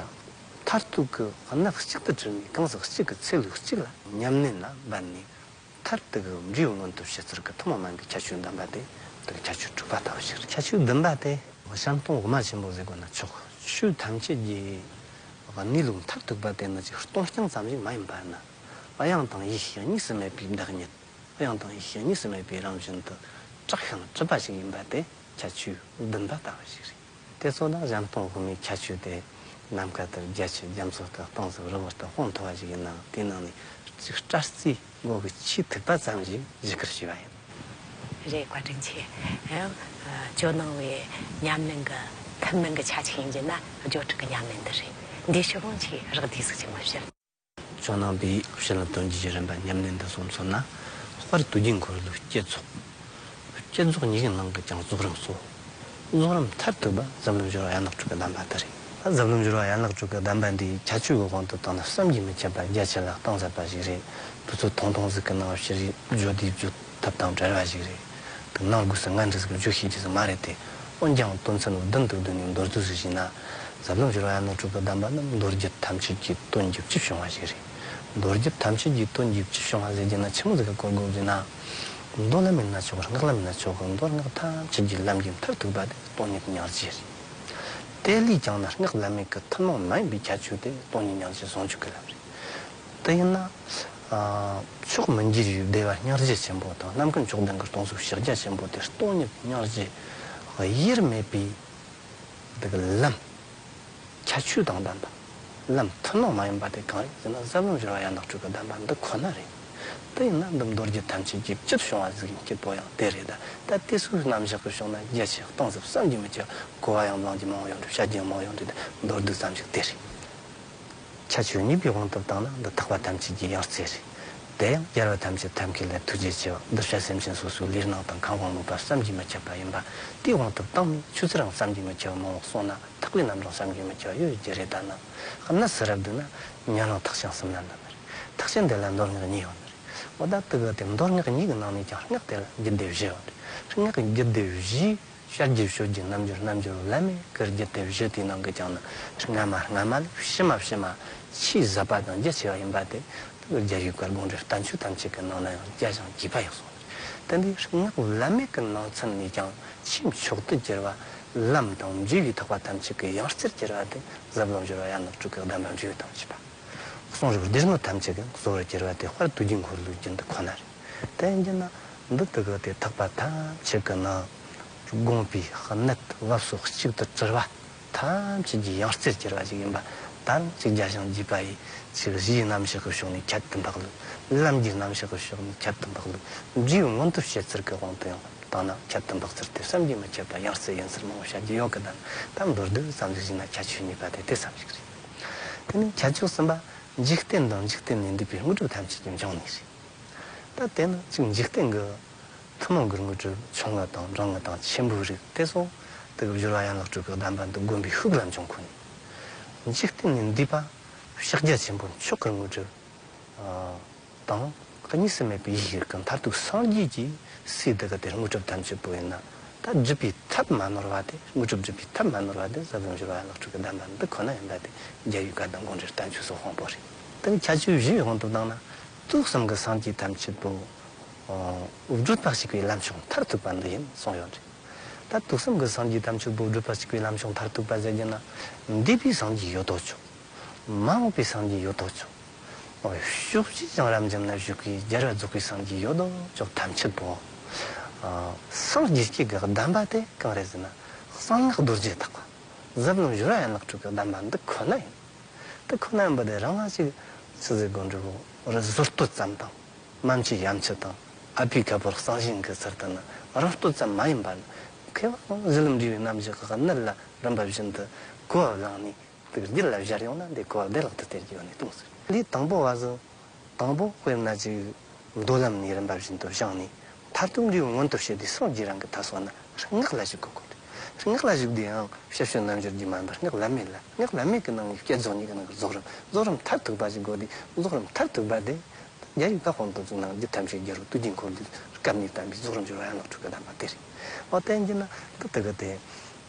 མཐར་ཐུག་གི་གནད་གཅིག་ཏུ་དྲིལ་ནས་གང་ཟག་གཅིག་གི་ཚེ་ལུས་གཅིག་ལ་ཉམས་ལེན་ལ་འབད་ནས་མཐར་ཐུག་གི་འབྲས་བུ་མངོན་དུ་བྱེད་ཚུལ་གྱི་ཐུན་མོང་མ་ཡིན་པའི་ཁྱད་ཆོས་ལྡན་པ་དེ་དེ་ཁྱད་ཆོས་དྲུག་པ་ལྟ་བུ་ཞིག་རེད། ཁྱད་ཆོས་བདུན་པ་དེ་གཞན་སྟོང་དབུ་མ་ཆེན་པོ་ཟེར་དགོས་ན་ཆོག་ཆོས་ཐམས་ཅད་ཀྱི་གནས་ལུགས་མཐར་ཐུག་པ་དེ་ནི་ཅིག་སྟོང་རྐྱང་ཙམ་ཞིག་མ་ཡིན་པ་ན། དབྱིངས་དང་ཡེ་ཤེས་གཉིས་སུ་མེད་པའི་བདག་ཉིད། དབྱིངས་དང་ཡེ་ཤེས་གཉིས་སུ་མེད་པའི་རང་བཞིན་དུ་གྲགས་ཤིང་གྲུབ་པ་ཞིག་ཡིན་པ་དེ་ཁྱད་ཆོས་བདུན་པ་ལྟ་བུ་ཞིག་རེད། དེ་ཚོ་ལ་གཞན་སྟོང་དབུ་མའི་ཁྱད་ཆོས་དེ་ནམ་མཁའ་ལྟར་རྒྱ་ཆེ་རྒྱ་མཚོ་ལྟར་གཏིང་ཟབ་རི་བོ་ལྟར་དཔང་མཐོ་བ་ཞིག་ཡིན་ནའང་། དེའི་ནང་ནས་གཅིག་སྐྲ་རྩེའི་མགོ་གི་ཆེས་མཐུག་པ་ཙམ་ཞིག་བརྗོད་བསྐུལ་ཞུས་པ་ཡིན། རེད། བཀའ་དྲིན་ཆེ། ཨ། ཇོ་ནང་བའི་ཉམས་ལེན་གྱི་ཐུན་མིན་གྱི་ཆ་ཅིག་ཡིན་གྱི་ན་སྦྱོར་དྲུག་གི་ཉམས་ལེན་འདི་རེད། འདིའི་ཕྱི་ལོང་ཆེས་རགས་བསྡུས་སུ་ཅིག་མ་བཤད། ཇོ་ནང་པའི་བྱིན་རླབས་དོན་བརྒྱུད་ཀྱི་རིམ་པ་ཉམས་ལེན་འདི་སོང་མཚོན་ན། དཔལ་དུས་རྒྱུན་འཁོར་ལོའི་བསྐྱེད་རྫོགས། བསྐྱེད་རྫོགས་གཉིས་ཀྱི་ནང་གི་ཀྱང་རྫོགས་རིམ་གཙོ། རྫོགས་རིམ་མཐར་ཐུག་པ་ཟབ་ལམ་སྦྱོར་བ་ཡན་ལག་དྲུག་གི་གདམས་པ་དེ་རེད། ཟབ་ལམ་སྦྱོར་བ་ཡན་ལག་དྲུག་གི་གདམས་པ་འདིའི་ཁྱད་ཆོས་ཀྱི་དབང་དུ་བཏང་ན་བསམ་གྱིས་མི་ཁྱབ་པ་རྒྱ་ཆེ་ལ་གཏིང་ཟབ་པ་ཞིག་རེད། དུས་ཚོད་ཐུང་ཐུང་ཟིག་གི་ནང་ཕྱིར་བརྗོད་དེ་བརྗོད་ཐབས་དང་བྲལ་བ་ཞིག་རེད། དེ་ནང་སྒོས་སུ་ང་འདྲ་ཟིག་བརྗོད་ཤེས་ཀྱི་ཟིག་མ་རེད་དེ། འོན་ཀྱང་དོན་ཚན་བདུན་དུ་བསྡུས་ནས་མདོར་བསྡུས་སུ་བྱས་ན། ཟབ་ལམ་སྦྱོར་བ་ཡན་ལག་དྲུག་གི་གདམས་པ་རྣམས་མདོ་རྒྱུད་ཐམས་ཅད་ཀྱི་དོན་རྒྱུ་བཅུ་བྱུང་བ་ཞིག་རེད། མདོ་རྒྱུད་ཐམས་ཅད་ཀྱི་དོན་རྒྱུ་བཅུ་བྱུང་བ་ཟེར་རྒྱུ་ན་ཆི་མོ་ཟིག་ག་གོ་དགོས་ཟེར་ན། མདོ་ལ་མིན་ན་ཆོག་སྔགས་ལ་མིན་ན་ཆོག་གི་མདོ་སྔགས་ཐམས་ཅད་ཀྱི་ལམ་གྱི་མཐར་ཐུག་པ་དེ་སྟོང་ཉིད་སྙིང་རྗེ་རེད། དེ་ལས་ཀྱང་ན་སྔགས་བླ་མེད་ཀྱི་ཐུན་མོང་མ་ཡིན་པའི་ཁྱད་ཆོས་དེ་སྟོང་ཉིད་སྙིང་རྗེ་ཟུང་འཇུག་གི་ལམ་རེད། དེ་ཡིན་ན། ཨ། མཆོག་མི་འགྱུར་བའི་བདེ་བ་སྙིང་རྗེ་ཆེན་པོ་དང་ནམ་མཁའི་མཆོག་ལྡན་གྱི་སྟོང་གཟུགས་ཕྱག་རྒྱ་ཆེན་པོ་དེ་སྟོང་ཉིད་སྙིང་རྗེ་དབྱེར་མེད་པའི་དེ་གི་ལམ། ཁྱད་ཆོས་དང་ལྡན་པ། ལམ་ཐུན་མོང་མ་ཡིན་པ་དེ་གང་རེད་ཟེར་ན་ཟབ་ལམ་སྦྱོར་བ་ཡན་ལག་དྲུག་གི་གདམས་པ་འདི་ཁོ་ན་རེད། དེ་ཡིན་ན་འདི་མདོ་རྒྱུད་ཐམས་ཅད་ཀྱི་བཅུད་བྱུང་བ་ཟིག་ཡིན་སྐྱིད་པོ་ཡང་དེ་རེད། ད་ད་དེ་སོགས་རྣམ་གཞག་གི་ཕྱོགས་ན་རྒྱ་ཆེ་གཏིང་ཟབ་བསམ་གྱིས་མི་ཁྱབ། གོ་བ་ཡང་བླང་རྒྱུ་མང་བོ་ཡོང་དུས་བཤད་རྒྱུ་མང་བོ་ཡོང་དུས་ད་མདོར་བསྡུས་ཙམ་ཞིག་དེ་རེད། ཁྱད་ཆོས་གཉིས་པའི་དབང་དུ་བཏང་ན་འདི་ཐེག་པ་ཐམས་ཅད་ཀྱི་ཡང་རྩེ་རེད། དེ་ཡང་རྒྱལ་བ་ཐམས་ཅད་ཐབས་མཁས་ལ་ཐུགས་རྗེ་ཆེ་བ། གདུལ་བྱ་སེམས་ཅན་སོ་སོའི་ལུས་སྣང་དང་ཁམས་དབང་མོས་པ་བསམ་གྱིས་མི་ཁྱབ་པ་ཡིན་པ། དེའི་དབང་དུ་བཏང་ནས་ཆོས་ཚུལ་རང་བསམ་གྱིས་མི་ཁྱབ་པ་མང་བོ་གསུངས་ན་ཐེག་པའི་རྣམ་གྲངས་བསམ་གྱིས་མི་ཁྱབ་པ་ཡོད་རྒྱུ་རེད། ད་ནི་གནས་སུ་རབ་བསྡུས་ན་ཉན་རང་ཐེག་ཆེན་གསུམ་ལ་འདུ་ནི་རེད། ཐེག་ཆེན་དེ་ལ་མདོ་སྔགས་གཉིས་ཡོད་ནི་རེད། འོ་ད་དེ་གི་དེ་མདོ་སྔགས་གཉིས་ཀྱི་ནང་ནས་ཀྱང་སྔགས་དེ་ལ་རྒྱུད་སྡེ་བཞི་ཡོད་རེད། སྔགས་རྒྱུད་སྡེ་བཞིའི། བཤད་རྒྱུ་ཤོད་རྒྱུ་རྣམ་འགྱུར་རྣམ་འགྱུར་བ་ལ་མེད་ཀྱི་རྒྱུད་དེ་བཞི་དེའི་ནང་གི་ཀྱང་ནི་སྔ་མ་སྔ་མ་ལས་ཕྱི་མ་ཕྱི་མ་ཆེས་ཟབ་པ་དང་རྒྱ་ཆེ་བ་ཡིན་པ་དེ་དེ་གི་རྒྱལ་བའི་བཀའ་དགོངས་འགྲེལ་བསྟན་བཅོས་ཐམས་ཅད་ཀྱི་ནང་ན་ཡང་རྒྱ་ཞིང་རྒྱས་པ་ཡོད་གསུངས། དེ་འདི་སྔགས་བླ་མེད་ཀྱི་ནང་ཚན་ནས་ཀྱང་ཆེས་མཆོག་ཏུ་གྱུར་བ་ལམ་དང་འབྲས་བུའི་ཐེག་པ་ཐམས་ཅད་ཀྱི་ཡང་རྩེར་གྱུར་བ་དེ་ཟབ་ལམ་སྦྱོར་བ་ཡན་ལག་དྲུག་གི་གདམས་པ་འབྲས་བུ་དང་བཅས་པ། གསུང་རབ་སྡེ་སྣོད་ཐམས་ཅད་ཀྱི་གཙོ་བོར་གྱུར་བ་དེ་དཔལ་དུས་ཀྱི་འཁོར་ལོའི་རྒྱུན་དུ་ཁོ་ན་རེད། དེ་ཡིན་གྱི་ན་འདི་དག་གི་དེ་ཐེག་པ་ཐམས་ཅད་ཀྱི་ནང་དགོངས་པའི་གནད་བབ་སོ་གཅིག་ཏུ་དྲིལ་བ་ཐམས་ཅད་ཀྱི་ཡང་རྩེར་གྱུར་བ་ཞིག་ཡིན་པ་ད་རུང་ཅིག་རྒྱ་ཞིང་རྒྱས་པ་ཡི་ཅིག་གཞིའི་རྣམ་གཞག་གི་ཕྱོགས་ནས་ཁྱད་དུ་འཕགས་ལུགས། ལམ་གྱི་རྣམ་གཞག་གི་ཕྱོགས་ནས་ཁྱད་དུ་འཕགས་ལུགས། འབྲས་བུ་མངོན་དུ་བྱེད་ཚུལ་གྱི་དབང་དུ་ཡང་བཏང་ན་ཁྱད་དུ་འཕགས་ཚུལ་དེ་བསམ་གྱིས་མི་ཁྱབ་པ་ཡང་རྩེ་ཡིན་ཚུལ་མང་བོ་བཤད་རྒྱུ་ཡོད་ཀི། ད་ད་མདོར་བསྡུས་ཙམ་ཞིག་བྱས་ན་ཁྱད་ཆོས་གཉིས་པ་དེ་དེ་ཙམ་ཞིག་རེད། དེ་ནས་ཁྱད་ཆོས་གསུམ་པ། འཇིག་རྟེན་དང་འཇིག་རྟེན་ལས་འདས་པའི་དངོས་གྲུབ་ཐམས་ཅད་ཀྱི་འབྱུང་གནས་རེད། ད་དེ་ནི་གཅིག་འཇིག་རྟེན་གྱི་ཐུན་མོང་གི་དངོས་གྲུབ་ཆུང་ངུ་དང་འབྲིང་ངུ་དང་ཆེན་པོའི་རིགས་དེ་ཚོ་དེ་གི་སྦྱོར་བ་ཡན་ལག་དྲུག་གི་གདམས་པ་འདི་བསྒོམས་པའི་ཤུགས་ལ་འབྱུང་ཁུལ་ནས། འཇིག་རྟེན་ལས་འདས་པ་ཕྱག་རྒྱ་ཆེན་པོ་མཆོག་གི་དངོས་གྲུབ་དང་གཉིས་སུ་མེད་པའི་ཡེ་ཤེས་ཀྱི་མཐར་ཐུག་སངས་རྒྱས་ཀྱི་སའི་དེ་གི་དེ་དངོས་གྲུབ་ཐམས་ཅད་པོ་ཡིན་ན། ད་སྒྲུབ་པའི་ཐབས་མ་ནོར་བ་དེ། དངོས་གྲུབ་སྒྲུབ་པའི་ཐབས་མ་ནོར་བ་དེ་ཟབ་ལམ་སྦྱོར་བ་ཡན་ལག་དྲུག་གི་གདམས་པ་འདི་ཁོ་ན་ཡིན་པ་དེ་རྒྱལ་བའི་བཀའ་དང་དགོངས་འགྲེལ་བསྟན་བཅོས་སོགས་དབང་པོ་རེད། དེ་ཁྱད་ཆོས་བཞིའི་དབང་དུ་བཏང་ན། དུས་གསུམ་གྱི་སངས་རྒྱས་ཐམས་ཅད་པོ་བགྲོད་པ་གཅིག་པའི་ལམ་མཆོག་མཐར་ཐུག་པ་འདི་ཡིན་གསུངས་ཡོད་རེད། ད་དུས་གསུམ་གྱི་སངས་རྒྱས་ཐམས་ཅད་པོ་བགྲོད་པ་གཅིག་པའི་ལམ་མཆོག་མཐར་ཐུག་པ་ཟེར་རྒྱུ་ན། འདས་པའི་སངས་རྒྱས་ཡོད་དོ་ཅོག་མ་འོངས་པའི་སངས་རྒྱས་ཡོད་དོ་ཅོག་ཕྱོགས་བཅུའི་བྱང་རབ་འབྱམས་ན་བཞུགས་པའི་རྒྱལ་བ་རྫོགས་པའི་སངས་རྒྱས་ཡོད་དོ་ཅོག་ཐམས་ཅད་པོ། སངས་རྒྱས་ཀྱི་གདམས་པ་དེ་གང་རེད་ཟེར་ན། གསང་སྔགས་རྡོ་རྗེ་ཐེག་པ། ཟབ་ལམ་སྦྱོར་བ་ཡན་ལག་དྲུག་གི་གདམས་པ་འདི་ཁོ་ན་ཡིན། དེ་ཁོ་ན་ཡིན་པ་དེ་རང་ང་ཞིག་ཆི་ཟེར་དགོས་འདྲ་བོ་རེ་བཟོ་བསྟོད་ཙམ་དང་། མ་མཆིས་ཡ་མཆིས་དང་ཨ་ཕའི་ཁ་ཕོར་གསང་ཞིང་གི་ཚུལ་དུ་ནི་རང་བསྟོད་ཙམ་མ་ཡིན་པར། མཁས་པ་གཞི་ལམ་འབྲས་བུའི་རྣམ་གཞག་གི་གནད་ལ་རིམ་པ་བཞིན་དུ་གོ་བ་བླངས་ནས། དེ་གི་རྒྱུད་ལ་སྦྱར་ཡོང་ན་འདི་གོ་བ་བདེ་བླག་ཏུ་སྟེར་རྒྱུ་ཡོད་ནས་གཏོང་ཟེར། འདི་དང་པོ་བ་ཟིན། དང་པོ་དཔེར་ན་ཅིག་མདོ་ལམ་ནས་རིམ་པ་བཞིན་དུ་བཞེངས་ནས། མཐར་ཐུག་འབྲས་བུ་མངོན་དུ་བྱེད་དུས་སངས་རྒྱས་རང་གི་མཐའ་སོགས་ན་སྔགས་ལ་ཞུགས་དགོས་གོ། སྔགས་ལ་ཞུགས་དུས་ཡང་བཤད་སྤྱོད་རྣལ་འབྱོར་གྱི་མ་འབར་སྔགས་བླ་མེད་ལ། སྔགས་བླ་མེད་ཀྱི་ནང་ནས་བསྐྱེད་རྫོགས་གཉིས་ཀྱི་ནང་གི་རྫོགས་རིམ། རྫོགས་རིམ་མཐར་ཐུག་པ་ཞིག་དགོས་དུས། རྫོགས་རིམ་མཐར་ཐུག་པ་དེ་རྒྱལ་བའི་བཀའ་དཔང་དུ་བཙུགས་ན་རྒྱུད་ཐམས་ཅད་རྒྱལ་པོ་ཐུགས་རྗེའི་འཁོར་ལོའི་སྐབས་གཉིས་བསྟན་པའི་རྫོགས་རིམ་སྦྱོར་བ་ཡན་ལག་དྲུག་གི་གདམས་པ་དེ་རེད། འོ་དེ་ཡིན་གྱི་ན་ད་དེ་གི་དེ་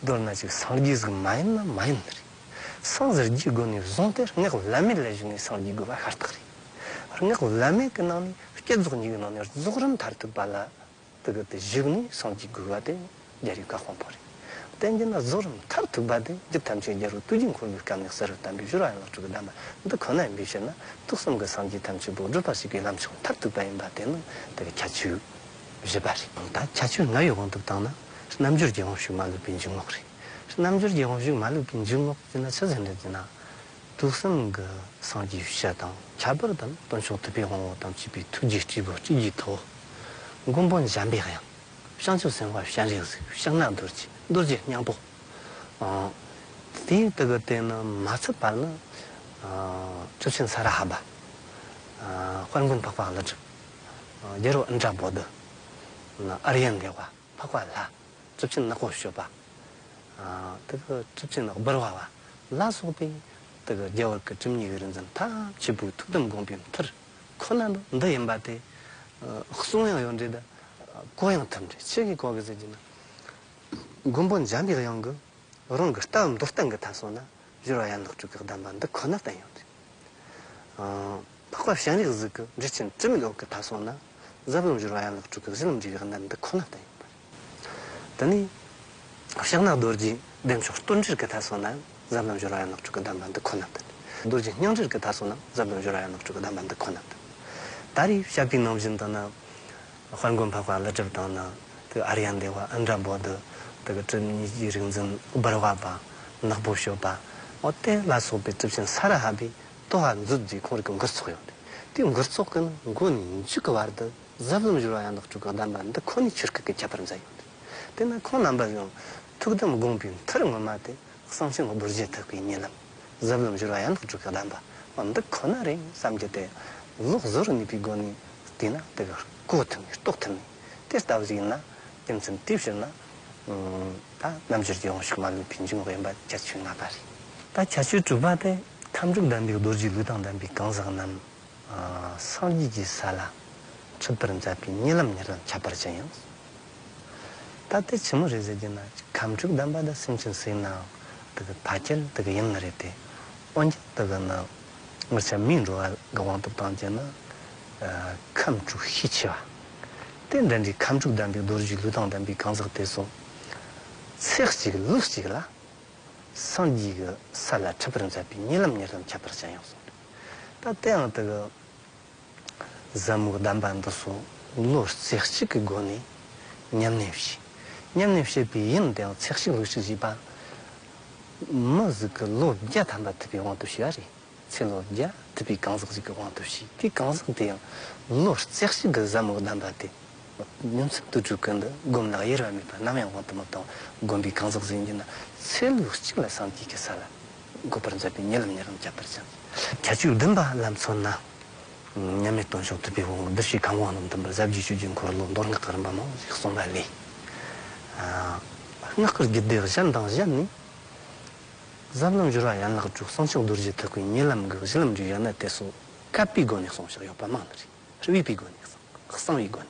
མདོར་ན་ཅིག་སངས་རྒྱས་ཟིག་མ་ཡིན་ན་མ་ཡིན་ནི་རེད། སངས་རྒྱས་སྒོ་ནས་བཟུང་སྟེ་སྔགས་བླ་མེད་ལ་ཞུགས་ནས་སངས་རྒྱས་དགོས་པ་ཤ་སྟག་རེད། སྔགས་བླ་མེད་ཀྱི་ནང་ནས་བསྐྱེད་རྫོགས་གཉིས་ཀྱི་ནང་ནས་རྫོགས་རིམ་མཐར་ཐུག་པ་ལ་དེ་གི་དེ་ཞུགས་ནས་སངས་རྒྱས་དགོས་པ་དེ་རྒྱལ་བའི་བཀའ་དཔང་པོ་རེད། བསྟན་གྱི་ན་རྫོགས་རིམ་མཐར་ཐུག་པ་དེ་རྒྱུད་ཐམས་ཅད་རྒྱལ་པོ་ཐུགས་རྗེའི་འཁོར་ལོའི་སྐབས་ནས་གསལ་རུ་བསྟན་པའི་སྦྱོར་བ་ཡན་ལག་དྲུག་གི་གདམས་པ་འདི་ཁོ་ན་ཡིན་པའི་ཕྱིར་ན། དུས་གསུམ་གྱི་སངས་རྒྱས་ཐམས་ཅད་པོ་བགྲོད་པ་ཞིག་གི་ལམ་མཆོག་མཐར་ཐུག་པ་ཡིན་པ་དེ་ནི་དེ་གི་ཁྱད་ཆོས་བཞི་པ་རེད། ད་ཁྱད་ཆོས་ལྔ་བའི་དབང་དུ་བཏང་ན། རྣལ་འབྱོར་གྱི་དབང་ཕྱུག་མ་ལུས་པའི་འཇུག་ངོགས་རེད། རྣལ་འབྱོར་གྱི་དབང་ཕྱུག་མ་ལུས་པའི་འཇུག་ངོགས་ཟེར་ན་ཆི་ཟིག་རེད་ཟེར་ན། དུས་གསུམ་གྱི་སངས་རྒྱས་སྤྱི་དང་ཁྱད་པར་དུ་དཀོན་མཆོག་ཐུབ་པའི་དབང་པོ་དང་བཅས་པའི་ཐུགས་རྗེའི་སྤྲུལ་པ་སྤྱི་རྒྱས་ཐུབ། མགོན་པོ་འཇམ་པའི་དབྱངས། བྱང་ཆུབ་སེམས་དཔའ་སྤྱན་རས་གཟིགས། ཕྱག་ན་རྡོ་རྗེ། རྡོ་རྗེ་སྙིང་པོ། ཨ། དེའི་དེ་གི་དེ་ནི་མ་ཚད་པར་ནི། ཨ། གྲུབ་ཆེན་ས་ར་ཧ་པ། ཨ། དཔལ་མགོན་འཕགས་པ་ཀླུ་སྒྲུབ། ཨ། རྒྱལ་བ་ཨིནྡྲ་བོ་དྷི། ཨ། ཨཱརྱ་དེ་བ། འཕགས་པ་ལྷ། གྲུབ་ཆེན་ནག་པོ་སྤྱོད་པ། ཨ། དེ་གི་གྲུབ་ཆེན་འབུལ་བ་བ་ལ་སོགས་པའི་དེ་གི་རྒྱལ་བ་གི་གྲུབ་བརྙེས་ཀྱི་རིག་འཛིན་ཐམས་ཅད་པོའི་ཐུགས་དམ་དགོངས་པའི་མཐུ་ཁོ་ན་འདི་ཡིན་པ་དེ། ཨ། གསུང་ཡང་ཡོད་འདྲ་ད། གོ་ཡང་ཐུབ་འདྲ། ཆི་གིས་གོ་གི་ཟེར་གྱི་ན། མགོན་པོ་འཇམ་པའི་དབྱངས་ཀྱིས་རང་གི་ལྟ་བ་མདོར་བསྟན་གྱི་མཐའ་སོགས་ན་སྦྱོར་བ་ཡན་ལག་དྲུག་གི་གདམས་པ་འདི་ཁོ་ན་བསྟན་ཡོད་རེད། ཨ། འཕགས་པ་སྤྱན་རས་གཟིགས་ཀྱིས་འགྲེལ་ཆེན་དྲི་མེད་འོད་ཀྱི་མཐའ་སོགས་ན་ཟབ་ལམ་སྦྱོར་བ་ཡན་ལག་དྲུག་གི་གཞི་ལམ་འབྲས་བུའི་གནད་འདི་ཁོ་ན་བསྟན་ཡོད་པ་རེད། དེ་ནས་ཕྱག་ན་རྡོ་རྗེ་བདེ་མཆོག་བསྟོད་འགྲེལ་གྱི་མཐའ་སོགས་ན་ཟབ་ལམ་སྦྱོར་བ་ཡན་ལག་དྲུག་གི་གདམས་པ་འདི་ཁོ་ན་བསྟན། རྡོ་རྗེ་སྙིང་འགྲེལ་གྱི་མཐའ་སོགས་ན་ཟབ་ལམ་སྦྱོར་བ་ཡན་ལག་དྲུག་གི་གདམས་པ་འདི་ཁོ་ན་བསྟན། ད་རེས་བཤད་པའི་ནང་བཞིན་དུ་ན། དཔལ་མགོན་འཕགས་པ་ཀླུ་སྒྲུབ་དང་ནི། དེ་ཨཱརྱ་དེ་བ། ཨིནྡྲ་བོ་དྷི། དེ་གི་གྲུབ་བརྙེས་ཀྱི་རིག་འཛིན་འབུལ་བ་པ། ནག་པོ་སྤྱོད་པ། འོ་དེ་ལ་སོགས་པའི་གྲུབ་ཆེན་ས་ར་ཧ་པའི་དོ་ཧ་མཛོད་ཀྱི་ཁོང་རང་གི་མགུར་ཚོགས་ཡོད་རེད། དེའི་མགུར་ཚོགས་ཀྱི་ནི་མགོ་ནས་མཇུག་གི་བར་དུ་ཟབ་ལམ་སྦྱོར་བ་ཡན་ལག་དྲུག་གི་གདམས་པ་འདི་ཁོ་ནས་ཆོས་སྐད་ཀྱི་ཁྱད་པར་མཛད་ཡོད་རེད། དེ་ནི་ཁོང་རྣམ་པ་ཡང་ཐུགས་དམ་དགོངས་པའི་མཐུ་ངོ་མ་དེ། གསང་ཆེན་རྡོ་རྗེ་ཐེག་པའི་གཉིད་ལམ། ཟབ་ལམ་སྦྱོར་བ་ཡན་ལག་དྲུག་གི་གདམས་པ། འོ་འདི་ཁོ་ན་རེད་བསམ་གྱི་དེ། བློ་གཟུ་བོར་གནས་པའི་སྒོ་ནས་བལྟས་ན་དེ་གི་གོ་ཐུབ་ནས་རྟོགས་ཐུབ་ནས། དེ་ལྟ་བུ་ཞིག་ཡིན་ན། རྒྱུ་མཚན་དེའི་ཕྱིར་ན། ཨ། ད་རྣལ་འབྱོར་གྱི་དབང་ཕྱུག་མ་ལུས་པའི་འཇུག་ངོགས་ཡིན་པ་ཁྱད་ཆོས་ལྔ་པ་རེད། ད་ཁྱད་ཆོས་དྲུག་པ་དེ། ཁམས་དྲུག་གདམས་པའི་རྡོ་རྗེ་ལུས་དང་ལྡན་པའི་གང་ཟག་རྣམས། ཨ། སངས་རྒྱས་ཀྱི་ས་ལ་འཁྲིད་པར་མཛད་པའི་གཉིད་ལམ་གཉིད་ལམ་ཁྱད་པར་ཅན་ཡང་། ད་དེ་ཆི་མོ་རེད་ཟེར་གྱི་ན། ཁམས་དྲུག་གདམས་པ་ད་སེམས་ཅན་སུ་ཡིན་ནའང་དེ་གི་ཕ་ཁྱེར་དེ་གི་ཡིན་ནི་རེད་དེ། འོན་ཀྱང་དེ་གི་ནི་ང་ཆ་མིའི་འགྲོ་བ་གི་དབང་དུ་བཏང་གྱི་ན། ཨ། ཁམས་དྲུག་ཤས་ཆེ་བ། དེ་འདྲ་འདྲའི་ཁམས་དྲུག་གདམས་པའི་རྡོ་རྗེ་ལུས་དང་ལྡན་པའི་གང་ཟག་དེ་ཚོ། ཚེ་གཅིག་ལུས་གཅིག་ལ། སངས་རྒྱས་ཀྱི་ས་ལ་འཁྲིད་པར་མཛད་པའི་གཉིད་ལམ་གཉིད་ལམ་ཁྱད་པར་ཅན་ཡང་གསུངས། ད་དེའང་དེ་གི་ཟབ་མོའི་གདམས་པ་འདི་ཚོ་བློ་རྩེ་གཅིག་གི་སྒོ་ནས་ཉམས་ལེན་བྱས། ཉམས་ལེན་བྱས་པའི་ཡུན་དེའང་ཚེ་གཅིག་ལུས་གཅིག་བྱས་པ། མི་ཟིག་གི་ལོ་བརྒྱ་ཐམ་པ་ཐུབ་པའི་དབང་དུ་བྱས་པ་རེད། ཚེ་ལོ་བརྒྱ་ཐུབ་པའི་གང་ཟག་ཅིག་གི་དབང་དུ་བྱས། དེའི་གང་ཟག་དེ་ཡང་བློ་རྩེ་གཅིག་གིས་ཟབ་མོའི་གདམས་པ་དེ་ཉིན་མཚན་དུས་དྲུག་ཀུན་ཏུ་སྒོམ་ལ་གཡེར་བ་མེད་པར་ནམ་ཡང་དབང་དུ་མི་བཏང་བར་བསྒོམས་པའི་གང་ཟག་ཟིག་ཡིན་ན། ཚེ་ལུས་གཅིག་ལ་སངས་རྒྱས་ཀྱི་ས་ལ་འགོད་པར་མཛད་པའི་གཉིད་ལམ་གཉིད་ལམ་ཁྱད་པར་ཅན། ཁྱད་ཆོས་བདུན་པ་ལ་མཚོན་ན། མཉམ་མེད་དོན་བྱུང་ཐུབ་པའི་དབང་པོ་གདུལ་བྱའི་ཁམས་དབང་རྣོན་མཐུན་པར་ཟབ་རྒྱས་སྤྱོད་རྒྱུའི་འཁོར་ལོ་མདོ་སྔགས་ཀྱི་རིམ་པ་མང་པོ་ཞིག་གསུངས་པ་ལས། ཨ། སྔགས་ཀྱི་རྒྱུད་སྡེ་གཞན་དང་གཞན་ནས། ཟབ་ལམ་སྦྱོར་བ་ཡན་ལག་དྲུག་གསང་ཆེན་རྡོ་རྗེ་ཐེག་པའི་གཉིད་ལམ་གྱི་གཞི་ལམ་འབྲས་བུའི་གནད་དེ་ཚོ་བཀབ་པའི་སྒོ་ནས་གསུངས་བཞག་ཡོད་པ་མང་ནི་རེད། རིགས་པའི་སྒོ་ནས་གསང་། གསང་བའི་སྒོ་ནས།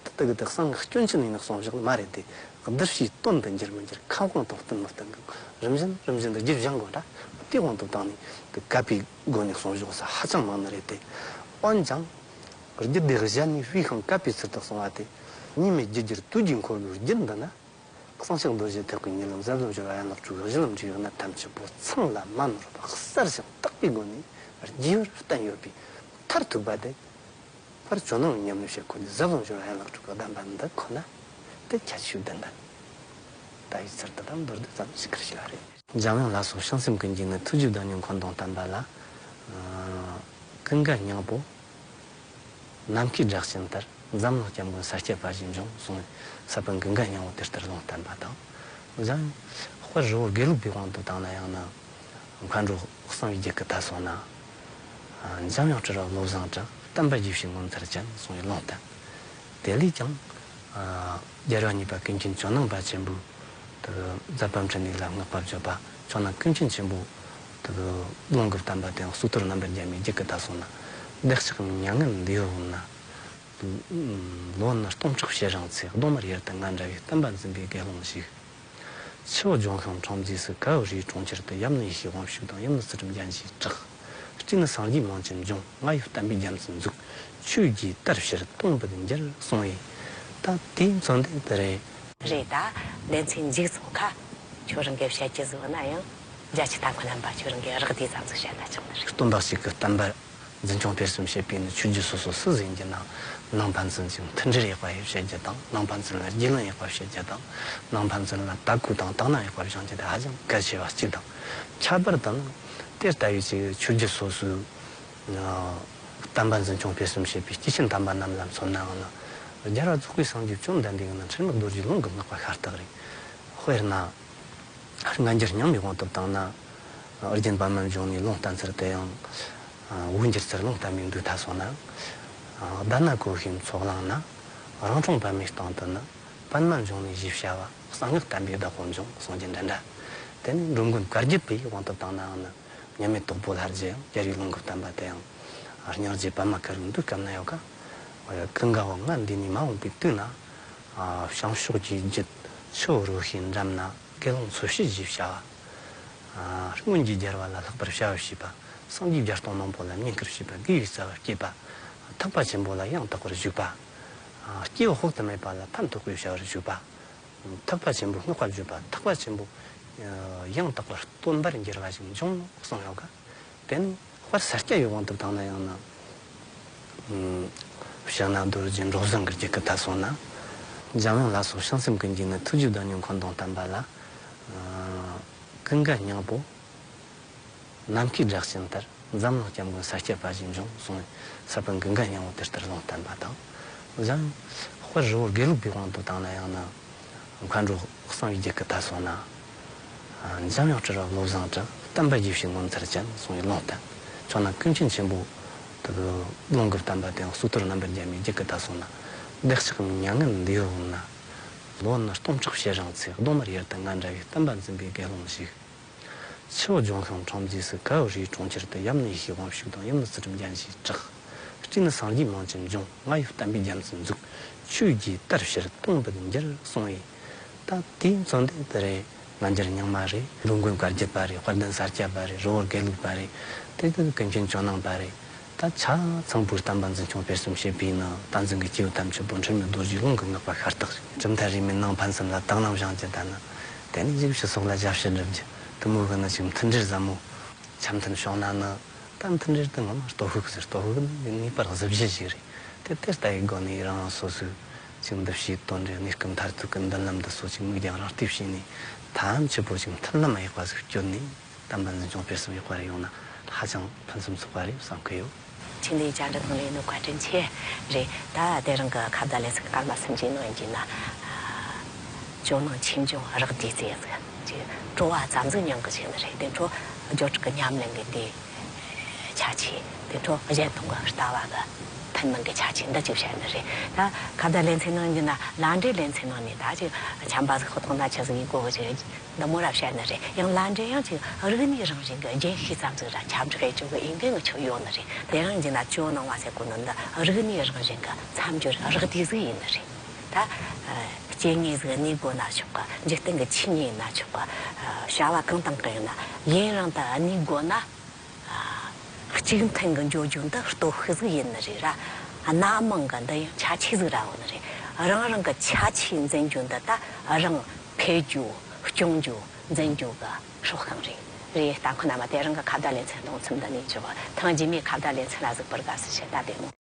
དེ་དག་གི་དེ་གསང་སྔགས་སྐྱོན་ཅན་ཡིན་ན་གསུངས་བཞག་མ་རེད་དེ། གདུལ་བྱའི་དོན་དུ་འགྱུར་མི་འགྱུར་ཁམས་དབང་དང་བསྟུན་མི་བསྟུན་གྱི་རིམ་བཞིན་རིམ་བཞིན་དུ་རྒྱུད་སྦྱང་དགོས་འདྲ། དེའི་དབང་དུ་བཏང་ནས་དེ་བཀབ་པའི་སྒོ་ནས་གསུངས་བཞག་ས་ཧ་ཅང་མང་ནི་རེད་དེ། འོན་ཀྱང་། རྒྱུད་སྡེ་གཞན་ནས་སྤུས་ཤིང་བཀབ་པའི་ཚུལ་དུ་གསུངས་པ་དེ། གཉིས་མེད་རྒྱུད་རྒྱལ་དུས་ཀྱི་འཁོར་ལོའི་རྒྱུད་འདི་ན། གསང་ཆེན་རྡོ་རྗེ་ཐེག་པའི་གཉིད་ལམ། ཟབ་ལམ་སྦྱོར་བ་ཡན་ལག་དྲུག་གི་གཞི་ལམ་འབྲས་བུའི་གནད་ཐམས་ཅད་པོ་ཚང་ལ་མ་ནོར་བར་གསལ་ཞིང་དག་པའི་སྒོ་ནས་རྒྱས་པར་བསྟན་ཡོད་པའི་མཐར་ཐུག་པ་དེ། ཕར་ཇོ་ནང་ཉམས་ལེན་བྱེད་ཁུལ་ནས་ཟབ་ལམ་སྦྱོར་བ་ཡན་ལག་དྲུག་གི་གདམས་པ་འདི་ཁོ་ན་དེ་ཁྱད་ཆོས་ལྡན་པ། ད་ཡིག་ཚར་དུ་དང་མདོར་བསྡུས་ཙམ་ཞིག་གིས་བཤད་པ་རེད། འཇམ་དབྱངས་ལ་སོགས་བྱང་སེམས་ཀུན་གྱི་ནི། ཐུགས་རྗེའི་བདག་ཉིད་འཁོར་དང་བསྟན་པ་ལ། ཀུན་དགའ་སྙིང་པོ་ནམ་མཁའི་སྒྲ་གཅན་ལྟར། འཛམ་གླིང་སྐྱབས་མགོན་ས་སྐྱ་པ་ཞིག་འབྱུང་གསུངས། ས་པཎ་ཀུན་དགའ་སྙིང་པོ་དེ་ལྟར་ལུང་བསྟན་པ་དང་། གཞན་དཔལ་རི་བོ་དགེ་ལུགས་པའི་དབང་དུ་བཏང་ན་ཡང་ན། མཁའ་འགྲོ་གསང་བའི་རྒྱལ་གྱི་མཐའ་སོགས་ན། འཇམ་དབྱངས་སྤྲུལ་པ་བློ་བཟང་དྲག་བསྟན་པ་རྒྱས་བྱེད་ངོ་མཚར་ཅན་གསུངས་པའི་ལུང་བསྟན། དེ་ལས་ཀྱང་། རྒྱལ་བ་གཉིས་པ་ཀུན་མཁྱེན་ཇོ་ནང་པ་ཆེན་པོའི། དེ་མཛད་པ་འཕྲིན་ལས་ལ་བསྔགས་པ་བརྗོད་པ། ཇོ་ནང་ཀུན་མཁྱེན་ཆེན་པོ། དེ་ལུང་གི་བསྟན་པ་དེའང་གཙུག་ཏོར་རྣམ་པར་རྒྱལ་བའི་རྒྱལ་གྱི་མཐའ་སོགས་ན། བདེ་གཤེགས་མྱ་ངན་འདས་ཡོད་ན། ལོ་ན་སྟོང་ཕྲག་བྱེ་རིང་ཚེ། གདོང་དམར་ཡུལ་དུ་ང་འདྲ་བའི། བསྟན་པ་འཛིན་པའི་དགེ་སློང་ཞིག །ཆུ་བོ་ལྗོན་ཤིང་ཁྲོམ་རྫས་སུ། ཀ་བོ་རིའི་གྲོང་ཁྱེར་དུ། ཡབ་ནི་ཡེ་ཤེས་དབང་ཕྱུག་དང་། ཡུམ་ནི་ཚུལ་ཁྲིམས་རྒྱན་གྱིས་གྲགས། སྤྲེའུ་ནི་སངས་རྒྱས་མང་ཆེན་འབྱུང་། ང་ཡི་བསྟན་པའི་རྒྱ་མཚོ་འཛུགས། ཆོས་རྒྱལ་དར་ཕྱར་སྟོང་པུར་འགྱུར་གསུངས་པས། ད་དེའི་མཚོན་དོན་དེ་རེད། རེད། ད་ལེ་ཚན་མཇུག་ཚོགས་ཁ། ཁྱོད་རང་གིས་བཤད་ཀྱི་བཟོ་ན་ཡང་། རྒྱ་ཆེ་ཐང་ཁོ་རྣམ་པ་ཁྱོད་རང་གིས་རགས་བསྡུས་ཙམ་ཟིག་བཤད་ན་ཆོག་ནི་རེད། སྟོན་པ་གཅིག་གི་བསྟན་པ་འཛིན་སྐྱོང་སྤེལ་གསུམ་བྱེད་པའི་ནི་ཆོས་བརྒྱུད་སོ་སོ་སུ་ཟིག་ཡིན་གྱི་ན། ནང་ཕན་ཚུན་གྱི་མཐུན་སྒྲིལ་ཡག་པ་ཡོད་བྱེད་རྒྱུ་དང་། ནང་ཕན་ཚུན་ལ་རྒྱུས་ལོན་ཡག་པ་བྱེད་རྒྱུ་དང་། ནང་ཕན་ཚུན་ལ་དད་གུས་དང་དག་སྣང་ཡག་པ་སྦྱང་རྒྱུ་དེ་ཧ་ཅང་གལ་ཆེ་བ་གཅིག་དང་། ཁྱད་པར་དུ་ནི་དེ་ལྟ་བུའི་ཅིག་ཆོས་བརྒྱུད་སོ་སོའི་བསྟན་པ་འཛིན་སྐྱོང་སྤེལ་གསུམ་བྱེད་པའི་སྐྱེས་ཆེན་དམ་པ་རྣམས་ལ་མཚོན་ནའང་ནི། རྒྱལ་བ་རྫོགས་པའི་སངས་རྒྱས་བཅོམ་ལྡན་འདས་ཀྱི་ནི་ཁྲིད་ལུགས་རྡོ་རྗེའི་ལུང་གིས་བསྔགས་པ་ཤ་སྟག་རེད། དཔེར་ན། སྔ་འགྱུར་རྙིང་མའི་དབང་དུ་བཏང་ན། ཨ་རྒྱན་པདྨ་འབྱུང་གནས་ལུང་བསྟན་ཚུལ་དེ་ཡང་། ཨ་བོད་འགྱུར་ཚུལ་ལུང་བསྟན་པའི་མདོའི་མཐའ་སོགས་ན། ཨ་དྷ་ན་གོ་ཤའི་མཚོ་གླིང་ན། རང་འཁྲུངས་པདྨའི་སྟེང་དུ་ནི། པདྨ་འབྱུང་གནས་ཞེས་བྱ་བ། གསང་སྔགས་བསྟན་པའི་བདག་པོ་འབྱུང་གསུངས་རྒྱུ་འདྲ་འདྲ། དེ་ནས་འགྲོ་མགོན་བཀའ་བརྒྱུད་པའི་དབང་དུ་བཏང་ནའང་ནི། མཉམ་མེད་དྭགས་པོ་ལྷ་རྗེ་ཡང་རྒྱལ་བའི་ལུང་གི་བསྟན་པ་དེ་ཡང་། སྙིང་རྗེ་པདྨ་དཀར་པོའི་མདོའི་སྐབས་ན་ཡོད་ཀ། ཀུན་དགའ་བོ་ང་འདས་ནས་མ་འོངས་པའི་དུས་ན། ཨ་བྱང་ཕྱོགས་ཀྱི་རྒྱུད་ཆུ་བོ་རོ་ཤའི་འགྲམ་ན། དགེ་སློང་འཚོ་བྱེད་ཅེས་བྱ་བ། ཨ་སྔོན་གྱི་རྒྱལ་བ་ལ་ལྷག་པར་བྱ་བ་བྱས་པ། སངས་རྒྱས་བརྒྱ་སྟོང་མང་པོ་ལ་བསྙེན་བཀུར་བྱས་པ། དགེ་བའི་རྩ་བ་བསྐྱེད་པ། ཐེག་པ་ཆེན་པོ་ལ་ཡང་དག་པར་ཞུགས་པ། ཨ་སྐྱེ་བོ་དཔག་ཏུ་མེད་པ་ལ་ཕན་ཐོགས་པའི་བྱ་བར་ཞུགས་པ། ཐེག་པ་ཆེན་པོའི་བསྔགས་པ་བརྗོད་པ། ཐེག་པ་ཆེན་པོ་ཡང་དག་པར་སྟོན་པར་འགྱུར་བ་ཞིག་འབྱུང་གསུངས་ཡོད་ཀ། དེ་ནི་དཔལ་ས་སྐྱ་ཡི་དབང་དུ་བཏང་ན་ཡང་ན། ཨ་ཕྱག་ན་རྡོ་རྗེ་འབྲོག་བཟང་གི་རྒྱུད་ཀྱི་མཐའ་སོགས་ན། འཇམ་དབྱངས་ལ་སོགས་བྱང་སེམས་ཀུན་གྱི་ནི། ཐུགས་རྗེའི་བདག་ཉིད་འཁོར་དང་བསྟན་པ་ལ། ཨ་ཀུན་དགའ་སྙིང་པོ་ནམ་མཁའི་སྒྲ་གཅན་ལྟར། འཛམ་གླིང་སྐྱབས་མགོན་ས་སྐྱ་པ་ཞིག་འབྱུང་གསུངས། ས་པཎ་ཀུན་དགའ་སྙིང་པོ་དེ་ལྟར་ལུང་བསྟན་པ་དང་། གཞན་དཔལ་རི་བོ་དགེ་ལུགས་པའི་དབང་དུ་བཏང་ན་ཡང་ན། མཁའ་འགྲོ་གསང་བའི་རྒྱལ་གྱི་མཐའ་སོགས་ན། འཇམ་དབྱངས་སྤྲུལ་པ་བློ་བཟང་དྲག་བསྟན་པ་རྒྱས་བྱེད་ངོ་མཚར་ཅན་གསུངས་པའི་ལུང་བསྟན། ཇོ་ནང་ཀུན་མཁྱེན་ཆེན་པོ། དེ་ལུང་གི་བསྟན་པ་དེའང་གཙུག་ཏོར་རྣམ་པར་རྒྱལ་བའི་རྒྱལ་གྱི་མཐའ་སོགས་ན། བདེ་གཤེགས་མྱ་ངན་འདས་ཡོད་ན། ལོ་ན་སྟོང་ཕྲག་བྱེ་རིང་ཚེ། གདོང་དམར་ཡུལ་དུ་ང་འདྲ་བའི། བསྟན་པ་འཛིན་པའི་དགེ་སློང་ཞིག་ཆུ་བོ་ལྗོན་ཤིང་ཁྲོམ་རྫས་སུ། ཀ་བོ་རིའི་གྲོང་ཁྱེར་དུ། ཡབ་ནི་ཡེ་ཤེས་དབང་ཕྱུག་དང་། ཡུམ་ནི་ཚུལ་ཁྲིམས་རྒྱན་གྱིས་གྲགས། སྤྲེའུ་ནི་སངས་རྒྱས་མང་ཆེན་འབྱུང་། ང་ཡི་བསྟན་པའི་རྒྱ་མཚོ་འཛུགས། ཆོས་རྒྱལ་དར་ཕྱར་སྟོང་པུར་འགྱུར་གསུངས་པས། ད་དེའི་མཚོན་དོན་དེ་རེད། སྔ་འགྱུར་རྙིང་མ་རེད། འགྲོ་མགོན་བཀའ་བརྒྱུད་པ་རེད། དཔལ་ལྡན་ས་སྐྱ་པ་རེད། རི་བོ་དགེ་ལུགས་པ་རེད། དེ་དེ་ཀུན་མཁྱེན་ཇོ་ནང་པ་རེད། ད་ཆ་ཚང་པོའི་བསྟན་པ་འཛིན་སྐྱོང་སྤེལ་གསུམ་བྱེད་པའི་ནི། བསྟན་འཛིན་གྱི་སྐྱེས་བུ་ཐམས་ཅད་པོ་ཁྲིད་ནི་རྡོ་རྗེའི་ལུང་གིས་བསྔགས་པ་ཤ་སྟག་རེད། གྲུབ་མཐའ་རིས་མེད་ནང་ཕན་གསུམ་ལ་དག་སྣང་སྦྱང་རྒྱུ་ད་ནི། དེ་ནས་ཅིག་སྤྱི་ཚོགས་ལ་ཞབས་ཕྱི་སྒྲུབ་རྒྱུ། དེ་མོ་གི་ནི་ཅིག་མཐུན་སྒྲིལ་ཟབ་མོ། འཆམ་མཐུན་བྱུང་ན་ནི། ད་མཐུན་སྒྲིལ་དེ་ངོ་མ་སྟོབས་ཤུགས་ཟེར། སྟོབས་ཤུགས་ནི་ངེས་པར་གཟི་བརྗིད་ཅིག་རེད། དེ་དེ་ལྟ་བུའི་སྒོ་ནས་རང་རང་སོ་སོའི་ཅིག་འདུ་ཤེས་དོན་འགྲེལ། གནས་སྐབས་མཐར་ཐུག་གི་མདུན་ལམ་འདི་ཚོ་ཅིག་མིག་རྒྱང་རིང་སྟེ་བྱས་ནས། ཐམས་ཅད་པོ་ཅིག་མཐུན་ལམ་ཡག་པ་ཟིག་བསྐྱོད་ནས། བསྟན་པ་འཛིན་སྐྱོང་སྤེལ་གསུམ་ཡག་པ་རེ་ཡོང་ན་ཧ་ཅང་ཕུན་སུམ་ཚོགས་པ་རེད་བསམ་གི་ཡོད། ཆེད་ལས་བཅར་འདྲི་གནང་ལེ་ནོ་བཀའ་དྲིན་ཆེ། རེད། ད་དེ་རིང་གི་ཁ་བརྡ་ལེ་ཚན་སྐར་མ་སུམ་ཅུའི་ནང་ཡིན་གྱི་ན། ཇོ་ནང་ཆོས་འབྱུང་རགས་བསྡུས་ཚེ་ཟིག་ཅིག་སྤྲོ་བ་ཙམ་ཟིག་མྱང་གི་ཆེ་ནི་རེད། དེ་འཕྲོ་སྦྱོར་དྲུག་གི་ཉམས་ལེན་གི་དེ་ཆ་ཆེ། དེ་འཕྲོ་གཞན་དོན་གི་ལྟ་བ་གི་ཐུན་མིན་གི་ཆ་ཆེ་འདི་ཅིག་བཤད་ནི་རེད། ད་ཁ་བརྡ་ལེ་ཚན་ནང་ཡིན་གྱི་ན། ལ་འབྲས་ལེ་ཚན་ནང་ནས་ད་ཅིག་འཆམ་པ་ཟིག་ཧོ་ཐོག་ན་ཆི་ཟིག་ཡིན་གོ་གི་ཅིག་འདི་མོ་ར་བཤད་ནི་རེད། ཡང་ལ་འབྲས་ཡང་ཅིག་རིག་གནས་རང་བཞིན་གྱི་རྒྱན་ཤེས་ཙམ་ཟིག་ར་ཁྱབ་བསྒྲགས་ཡེད་རྒྱུ་གི་འོས་འགན་གི་ཆོད་ཡོད་ནི་རེད། དེ་རིང་ཡིན་ན་ཇོ་ནང་བ་ཟེར་གོ་ནི་འདི་རིག་གནས་རང་བཞིན་གྱི་མཚམས་སྦྱོར་རགས་བསྡུས་ཟིག་ཡིན་ནི་རེད། ད་སྐྱེ་དངོས་ཟིག་གནས་དགོས་ན་ཆོག་གི། འཇིག་རྟེན་གྱི་ཆོས་ཉིད་ཡིན་ན་ཆོག་གི། བྱ་བ་གང་དང་གང་ཡིན་ན་ཡུན་རིང་དུ་གནས་དགོས་ན། གཅིག་མཐུན་གྱི་འགྱོ་རྒྱུ་འདི་སྟོབས་ཤུགས་ཟིག་ཡིན་ནི་རེད་ར། སྣ་མང་གི་འདི་ཡང་ཆ་ཆེ་ཟིག་ར་ཡོད་ནི་རེད། རང་རང་གི་ཆ་ཆེ་འཛིན་རྒྱུ་འདི་ད་རང་འཕེལ་རྒྱུ་སྐྱོང་རྒྱུ་འཛིན་རྒྱུ་གི་སྲོག་ཤིང་རེད། རེད། ད་ཁོ་ན་མ་དེ་རིང་གི་ཁ་བརྡ་ལེ་ཚན་གཏོང་མཚམས་འདི་ནས་འཇོག་ཐེངས་རྗེས་མའི་ཁ་བརྡ་ལེ་ཚན་ལ་གཟིགས་པར་དགའ་བསུ་ཞུ། ད་བདེ་མོ།